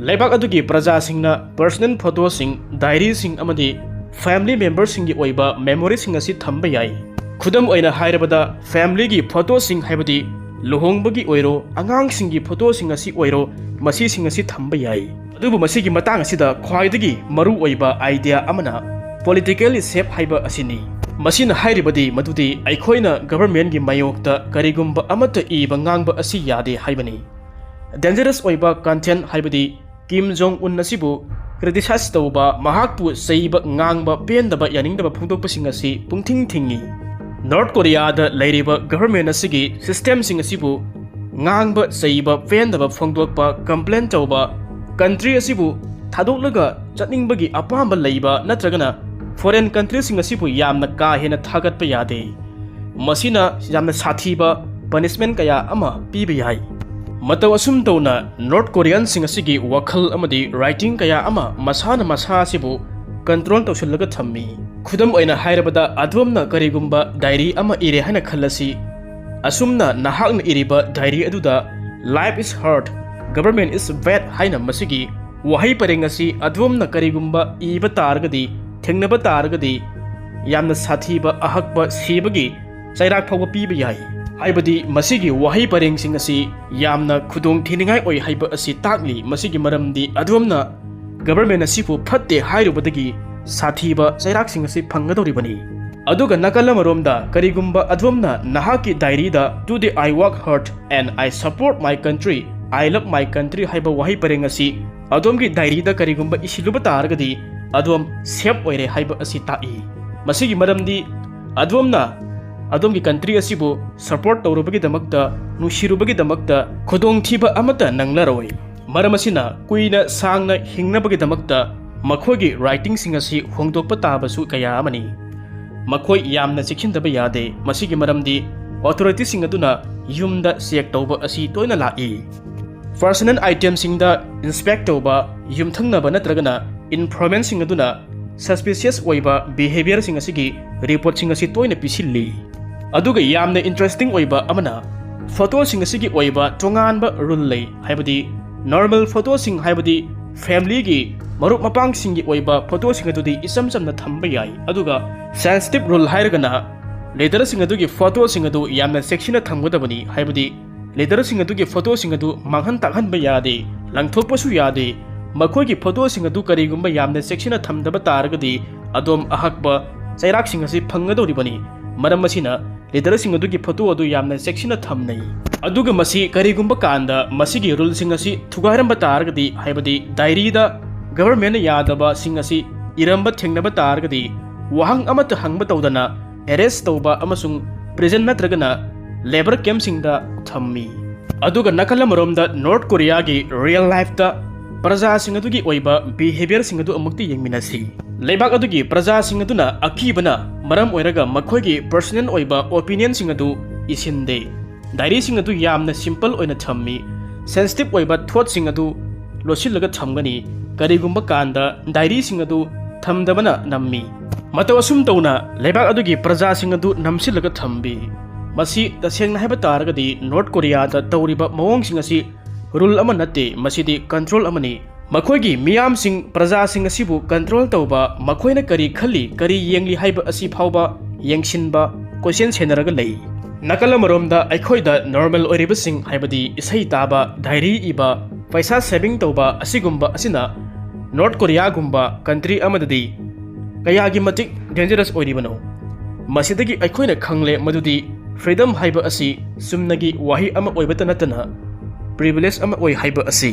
ꯂꯩꯕꯥꯛ ꯑꯗꯨꯒꯤ ꯄ꯭ꯔꯖꯥꯁꯤꯡꯅ personal photoꯁꯤꯡ, diaryꯁꯤꯡ ꯑꯃꯗꯤ family memberꯁꯤꯡꯒꯤ ꯑꯣꯏꯕ memoryꯁꯤꯡ ꯑꯁꯤ ꯊꯝꯕ ꯌꯥꯏ꯫ ꯈꯨꯗꯝ ꯑꯣꯏꯅ ꯍꯥꯏꯔꯕꯗ, familyꯒꯤ photoꯁꯤꯡ ꯍꯥꯏꯕꯗꯤ ꯂꯨꯍꯣꯡꯕꯒꯤ ꯑꯣꯏꯔꯣ, ꯑꯉꯥꯡꯁꯤꯡꯒꯤ photoꯁꯤꯡ ꯑꯁꯤ ꯑꯣꯏꯔꯣ, ꯃꯁꯤꯁꯤꯡ ꯑꯁꯤ ꯊꯝꯕ ꯌꯥꯏ꯫ ꯑꯗꯨꯕꯨ ꯃꯁꯤꯒꯤ ꯃꯇꯥꯡ ꯑꯁꯤꯗ ꯈ꯭ꯋꯥꯏꯗꯒꯤ ꯃꯔꯨ ꯑꯣꯏꯕ idea ꯑꯃꯅ politically safe ꯍꯥꯏꯕ ꯑꯁꯤꯅꯤ꯫ ꯃꯁꯤꯅ ꯍꯥꯏꯔꯤꯕꯗꯤ ꯃꯗꯨꯗꯤ ꯑꯩꯈꯣꯏꯅ governmentꯀꯤ ꯃꯥꯌꯣꯛꯇ ꯀꯔꯤꯒꯨꯝꯕ ꯑꯃꯠꯇ ꯏꯕ ꯉꯥꯡꯕ ꯑꯁꯤ ꯌꯥꯗꯦ ꯍꯥꯏꯕꯅꯤ꯫ Dangerous ꯑꯣꯏꯕ content ꯍꯥꯏꯕꯗꯤ ꯀꯤꯝ ꯖꯣꯡ ꯎꯟ ꯑꯁꯤꯕꯨ criticize ꯇꯧꯕ, ꯃꯍꯥꯛꯄꯨ ꯆꯩꯕ, ꯉꯥꯡꯕ, ꯄꯦꯟꯗꯕ, ꯌꯥꯅꯤꯡꯗꯕ ꯐꯣꯡꯗꯣꯛꯄꯁꯤꯡ ꯑꯁꯤ ꯄꯨꯡꯊꯤꯡ ꯊꯤꯡꯏ꯫ ꯅꯣꯔꯠ ꯀꯣꯔꯤꯌꯥꯗ ꯂꯩꯔꯤꯕ government ꯑꯁꯤꯒꯤ systemꯁꯤꯡ ꯑꯁꯤꯕꯨ ꯉꯥꯡꯕ, ꯆꯩꯕ, ꯄꯦꯟꯗꯕ ꯐꯣꯡꯗꯣꯛꯄ, complain ꯇꯧꯕ, country ꯑꯁꯤꯕꯨ ꯊꯥꯗꯣꯛꯂꯒ ꯆꯠꯅꯤꯡꯕꯒꯤ ꯑꯄꯥꯝꯕ ꯂꯩꯕ ꯅꯠꯇ꯭ꯔꯒꯅ foreign countryꯁꯤꯡ ꯑꯁꯤꯕꯨ ꯌꯥꯝꯅ ꯀꯥ ꯍꯦꯟꯅ ꯊꯥꯒꯠꯄ ꯌꯥꯗꯦ꯫ ꯃꯁꯤꯅ ꯌꯥꯝꯅ ꯁꯥꯊꯤꯕ punishment ꯀꯌꯥ ꯑꯃ ꯄꯤꯕ ꯌꯥꯏ꯫ ꯃꯇꯧ ꯑꯁꯨꯝ ꯇꯧꯅ ꯅꯣꯔꯠ ꯀꯣꯔꯤꯌꯟꯁꯤꯡ ꯑꯁꯤꯒꯤ ꯋꯥꯈꯜ ꯑꯃꯗꯤ writing ꯀꯌꯥ ꯑꯃ ꯃꯁꯥꯅ ꯃꯁꯥ ꯑꯁꯤꯕꯨ control ꯇꯧꯁꯤꯜꯂꯒ ꯊꯝꯃꯤ꯫ ꯈꯨꯗꯝ ꯑꯣꯏꯅ ꯍꯥꯏꯔꯕꯗ, ꯑꯗꯣꯝꯅ ꯀꯔꯤꯒꯨꯝꯕ diary ꯑꯃ ꯏꯔꯦ ꯍꯥꯏꯅ ꯈꯜꯂꯁꯤ꯫ ꯑꯁꯨꯝꯅ ꯅꯍꯥꯛꯅ ꯏꯔꯤꯕ diary ꯑꯗꯨꯗ "Life is hard, government is bad" ꯍꯥꯏꯅ ꯃꯁꯤꯒꯤ ꯋꯥꯍꯩ ꯄꯔꯦꯡ ꯑꯁꯤ ꯑꯗꯣꯝꯅ ꯀꯔꯤꯒꯨꯝꯕ ꯏꯕ ꯇꯥꯔꯒꯗꯤ, ꯊꯦꯡꯅꯕ ꯇꯥꯔꯒꯗꯤ, ꯌꯥꯝꯅ ꯁꯥꯊꯤꯕ, ꯑꯍꯛꯄ, ꯁꯤꯕꯒꯤ ꯆꯩꯔꯥꯛ ꯐꯥꯎꯕ ꯄꯤꯕ ꯌꯥꯏ꯫ ꯍꯥꯏꯕꯗꯤ ꯃꯁꯤꯒꯤ ꯋꯥꯍꯩ ꯄꯔꯦꯡꯁꯤꯡ ꯑꯁꯤ ꯌꯥꯝꯅ ꯈꯨꯗꯣꯡ ꯊꯤꯅꯤꯡꯉꯥꯏ ꯑꯣꯏ ꯍꯥꯏꯕ ꯑꯁꯤ ꯇꯥꯛꯂꯤ꯫ ꯃꯁꯤꯒꯤ ꯃꯔꯝꯗꯤ ꯑꯗꯣꯝꯅ ꯒꯕꯔꯃꯦꯟ ꯑꯁꯤꯕꯨ ꯐꯠꯇꯦ ꯍꯥꯏꯔꯨꯕꯗꯒꯤ ꯁꯥꯊꯤꯕ ꯆꯩꯔꯥꯛꯁꯤꯡ ꯑꯁꯤ ꯐꯪꯒꯗꯧꯔꯤꯕꯅꯤ꯫ ꯑꯗꯨꯒ ꯅꯥꯀꯜ ꯑꯃꯔꯣꯝꯗ, ꯀꯔꯤꯒꯨꯝꯕ ꯑꯗꯣꯝꯅ ꯅꯍꯥꯛꯀꯤ ꯗꯥꯏꯔꯤꯗ "Today I work hard and I support my country, I love my country" ꯍꯥꯏꯕ ꯋꯥꯍꯩ ꯄꯔꯦꯡ ꯑꯁꯤ ꯑꯗꯣꯝꯒꯤ ꯗꯥꯏꯔꯤꯗ ꯀꯔꯤꯒꯨꯝꯕ ꯏꯁꯤꯜꯂꯨꯕ ꯇꯥꯔꯒꯗꯤ, ꯑꯗꯣꯝ ꯁꯦꯐ ꯑꯣꯏꯔꯦ ꯍꯥꯏꯕ ꯑꯁꯤ ꯇꯥꯛꯏ꯫ ꯃꯁꯤꯒꯤ ꯃꯔꯝꯗꯤ ꯑꯗꯣꯝꯅ ꯑꯗꯣꯝꯒꯤ ꯀꯟꯇ꯭ꯔꯤ ꯑꯁꯤꯕꯨ ꯁꯄꯣꯔꯠ ꯇꯧꯔꯨꯕꯒꯤꯗꯃꯛꯇ, ꯅꯨꯡꯁꯤꯔꯨꯕꯒꯤꯗꯃꯛꯇ ꯈꯨꯗꯣꯡꯊꯤꯕ ꯑꯃꯠꯇ ꯅꯪꯂꯔꯣꯏ꯫ ꯃꯔꯝ ꯑꯁꯤꯅ, ꯀꯨꯏꯅ ꯁꯥꯡꯅ ꯍꯤꯡꯅꯕꯒꯤꯗꯃꯛꯇ ꯃꯈꯣꯏꯒꯤ ꯔꯥꯏꯇꯤꯡꯁꯤꯡ ꯑꯁꯤ ꯍꯣꯡꯗꯣꯛꯄ ꯇꯥꯕꯁꯨ ꯀꯌꯥ ꯑꯃꯅꯤ꯫ ꯃꯈꯣꯏ ꯌꯥꯝꯅ ꯆꯦꯛꯁꯤꯟꯗꯕ ꯌꯥꯗꯦ꯫ ꯃꯁꯤꯒꯤ ꯃꯔꯝꯗꯤ ꯑꯣꯊꯣꯔꯤꯇꯤꯁꯤꯡ ꯑꯗꯨꯅ ꯌꯨꯝꯗ ꯆꯦꯛ ꯇꯧꯕ ꯑꯁꯤ ꯇꯣꯏꯅ ꯂꯥꯛꯏ꯫ ꯄꯔꯁꯅꯦꯜ ꯑꯥꯏꯇꯦꯝꯁꯤꯡꯗ ꯏꯟꯁꯄꯦꯛ ꯇꯧꯕ, ꯌꯨꯝꯊꯪꯅꯕ ꯅꯠꯇ꯭ꯔꯒꯅ ꯏꯟꯐꯣꯔꯃꯦꯟꯁꯤꯡ ꯑꯗꯨꯅ ꯁꯁꯄꯤꯁꯤꯌꯁ ꯑꯣꯏꯕ ꯕꯤꯍꯦꯕꯤꯌꯔꯁꯤꯡ ꯑꯁꯤꯒꯤ ꯔꯤꯄꯣꯔꯠꯁꯤꯡ ꯑꯁꯤ ꯇꯣꯏꯅ ꯄꯤꯁꯤꯜꯂꯤ꯫ ꯑꯗꯨꯒ ꯌꯥꯝꯅ ꯏꯟꯇꯔꯦꯁꯇꯤꯡ ꯑꯣꯏꯕ ꯑꯃꯅ, ꯐꯣꯇꯣꯁꯤꯡ ꯑꯁꯤꯒꯤ ꯑꯣꯏꯕ ꯇꯣꯉꯥꯟꯕ ꯔꯨꯜ ꯂꯩ꯫ ꯍꯥꯏꯕꯗꯤ ꯅꯣꯔꯃꯦꯜ ꯐꯣꯇꯣꯁꯤꯡ, ꯍꯥꯏꯕꯗꯤ ꯐꯦꯃꯤꯂꯤꯒꯤ, ꯃꯔꯨꯞ ꯃꯄꯥꯡꯁꯤꯡꯒꯤ ꯑꯣꯏꯕ ꯐꯣꯇꯣꯁꯤꯡ ꯑꯗꯨꯗꯤ ꯏꯆꯝ ꯆꯝꯅ ꯊꯝꯕ ꯌꯥꯏ꯫ ꯑꯗꯨꯒ ꯁꯦꯟꯁꯤꯇꯤꯞ ꯔꯨꯜ ꯍꯥꯏꯔꯒꯅ, ꯂꯤꯗꯔꯁꯤꯡ ꯑꯗꯨꯒꯤ ꯐꯣꯇꯣꯁꯤꯡ ꯑꯗꯨ ꯌꯥꯝꯅ ꯆꯦꯛꯁꯤꯟꯅ ꯊꯝꯒꯗꯕꯅꯤ꯫ ꯍꯥꯏꯕꯗꯤ ꯂꯤꯗꯔꯁꯤꯡ ꯑꯗꯨꯒꯤ ꯐꯣꯇꯣꯁꯤꯡ ꯑꯗꯨ ꯃꯥꯡꯍꯟ ꯇꯥꯛꯍꯟꯕ ꯌꯥꯗꯦ, ꯂꯪꯊꯣꯛꯄꯁꯨ ꯌꯥꯗꯦ꯫ ꯃꯈꯣꯏꯒꯤ ꯐꯣꯇꯣꯁꯤꯡ ꯑꯗꯨ ꯀꯔꯤꯒꯨꯝꯕ ꯌꯥꯝꯅ ꯆꯦꯛꯁꯤꯟꯅ ꯊꯝꯗꯕ ꯇꯥꯔꯒꯗꯤ, ꯑꯗꯣꯝ ꯑꯍꯛꯄ ꯆꯩꯔꯥꯛꯁꯤꯡ ꯑꯁꯤ ꯐꯪꯒꯗꯧꯔꯤꯕꯅꯤ꯫ ꯃꯔꯝ ꯑꯁꯤꯅ, ꯂꯤꯗꯔꯁꯤꯡ ꯑꯗꯨꯒꯤ ꯐꯣꯇꯣ ꯑꯗꯨ ꯌꯥꯝꯅ ꯆꯦꯛꯁꯤꯟꯅ ꯊꯝꯅꯩ꯫ ꯑꯗꯨꯒ ꯃꯁꯤ ꯀꯔꯤꯒꯨꯝꯕ ꯀꯥꯟꯗ ꯃꯁꯤꯒꯤ ꯔꯨꯜꯁꯤꯡ ꯑꯁꯤ ꯊꯨꯒꯥꯏꯔꯝꯕ ꯇꯥꯔꯒꯗꯤ, ꯍꯥꯏꯕꯗꯤ ꯗꯥꯏꯔꯤꯗ ꯒꯕꯔꯃꯦꯟꯅ ꯌꯥꯗꯕꯁꯤꯡ ꯑꯁꯤ ꯏꯔꯝꯕ ꯊꯦꯡꯅꯕ ꯇꯥꯔꯒꯗꯤ, ꯋꯥꯍꯪ ꯑꯃꯠꯇ ꯍꯪꯕ ꯇꯧꯗꯅ ꯑꯦꯔꯦꯁ ꯇꯧꯕ ꯑꯃꯁꯨꯡ ꯄ꯭ꯔꯤꯖꯟ ꯅꯠꯇ꯭ꯔꯒꯅ ꯂꯦꯕꯔ ꯀꯦꯝꯞꯁꯤꯡꯗ ꯊꯝꯃꯤ꯫ ꯑꯗꯨꯒ ꯅꯥꯀꯜ ꯑꯃꯔꯣꯝꯗ, ꯅꯣꯔꯠ ꯀꯣꯔꯤꯌꯥꯒꯤ ꯔꯤꯌꯦꯜ ꯂꯥꯏꯐꯇ ꯄ꯭ꯔꯖꯥꯁꯤꯡ ꯑꯗꯨꯒꯤ ꯑꯣꯏꯕ ꯕꯤꯍꯦꯕꯤꯌꯔꯁꯤꯡ ꯑꯗꯨ ꯑꯃꯨꯛꯇ ꯌꯦꯡꯃꯤꯟꯅꯁꯤ꯫ ꯂꯩꯕꯥꯛ ꯑꯗꯨꯒꯤ ꯄ꯭ꯔꯖꯥꯁꯤꯡ ꯑꯗꯨꯅ ꯑꯀꯤꯕꯅ ꯃꯔꯝ ꯑꯣꯏꯔꯒ ꯃꯈꯣꯏꯒꯤ ꯄꯔꯁꯅꯦꯜ ꯑꯣꯏꯕ ꯑꯣꯄꯤꯅꯤꯌꯟꯁꯤꯡ ꯑꯗꯨ ꯏꯁꯤꯟꯗꯦ꯫ ꯗꯥꯏꯔꯤꯁꯤꯡ ꯑꯗꯨ ꯌꯥꯝꯅ ꯁꯤꯝꯄꯜ ꯑꯣꯏꯅ ꯊꯝꯃꯤ꯫ ꯁꯦꯟꯁꯤꯇꯤꯞ ꯑꯣꯏꯕ ꯊꯣꯠꯁꯤꯡ ꯑꯗꯨ ꯂꯣꯠꯁꯤꯜꯂꯒ ꯊꯝꯒꯅꯤ꯫ ꯀꯔꯤꯒꯨꯝꯕ ꯀꯥꯟꯗ ꯗꯥꯏꯔꯤꯁꯤꯡ ꯑꯗꯨ ꯊꯝꯗꯕꯅ ꯅꯝꯃꯤ꯫ ꯃꯇꯧ ꯑꯁꯨꯝ ꯇꯧꯅ ꯂꯩꯕꯥꯛ ꯑꯗꯨꯒꯤ ꯄ꯭ꯔꯖꯥꯁꯤꯡ ꯑꯗꯨ ꯅꯝꯁꯤꯜꯂꯒ ꯊꯝꯕꯤ꯫ ꯃꯁꯤ ꯇꯁꯦꯡꯅ ꯍꯥꯏꯕ ꯇꯥꯔꯒꯗꯤ ꯅꯣꯔꯠ ꯀꯣꯔꯤꯌꯥꯗ ꯇꯧꯔꯤꯕ ꯃꯑꯣꯡꯁꯤꯡ ꯑꯁꯤ ꯔꯨꯜ ꯑꯃ ꯅꯠꯇꯦ, ꯃꯁꯤꯗꯤ ꯀꯟꯇ꯭ꯔꯣꯜ ꯑꯃꯅꯤ꯫ ꯃꯈꯣꯏꯒꯤ ꯃꯤꯌꯥꯝꯁꯤꯡ, ꯄ꯭ꯔꯖꯥꯁꯤꯡ ꯑꯁꯤꯕꯨ ꯀꯟꯇ꯭ꯔꯣꯜ ꯇꯧꯕ, ꯃꯈꯣꯏꯅ ꯀꯔꯤ ꯈꯜꯂꯤ, ꯀꯔꯤ ꯌꯦꯡꯂꯤ ꯍꯥꯏꯕ ꯑꯁꯤ ꯐꯥꯎꯕ ꯌꯦꯡꯁꯤꯟꯕ, ꯀꯣꯏꯁꯦꯟ ꯁꯦꯟꯅꯔꯒ ꯂꯩ꯫ ꯅꯥꯀꯜ ꯑꯃꯔꯣꯝꯗ ꯑꯩꯈꯣꯏꯗ ꯅꯣꯔꯃꯦꯜ ꯑꯣꯏꯔꯤꯕꯁꯤꯡ, ꯍꯥꯏꯕꯗꯤ ꯏꯁꯩ ꯇꯥꯕ, ꯗꯥꯏꯔꯤ ꯏꯕ, ꯄꯩꯁꯥ ꯁꯦꯚꯤꯡ ꯇꯧꯕ ꯑꯁꯤꯒꯨꯝꯕ ꯑꯁꯤꯅ ꯅꯣꯔꯠ ꯀꯣꯔꯤꯌꯥꯒꯨꯝꯕ ꯀꯟꯇ꯭ꯔꯤ ꯑꯃꯗꯗꯤ ꯀꯌꯥꯒꯤ ꯃꯇꯤꯛ ꯗꯦꯟꯖꯔꯁ ꯑꯣꯏꯔꯤꯕꯅꯣ? ꯃꯁꯤꯗꯒꯤ ꯑꯩꯈꯣꯏꯅ ꯈꯪꯂꯦ ꯃꯗꯨꯗꯤ ꯐ꯭ꯔꯤꯗꯝ ꯍꯥꯏꯕ ꯑꯁꯤ ꯆꯨꯝꯅꯒꯤ ꯋꯥꯍꯩ ꯑꯃ ꯑꯣꯏꯕꯇ ꯅꯠꯇꯅ ꯄ꯭ꯔꯤꯚꯤꯂꯦꯖ ꯑꯃ ꯑꯣꯏ ꯍꯥꯏꯕ ꯑꯁꯤ꯫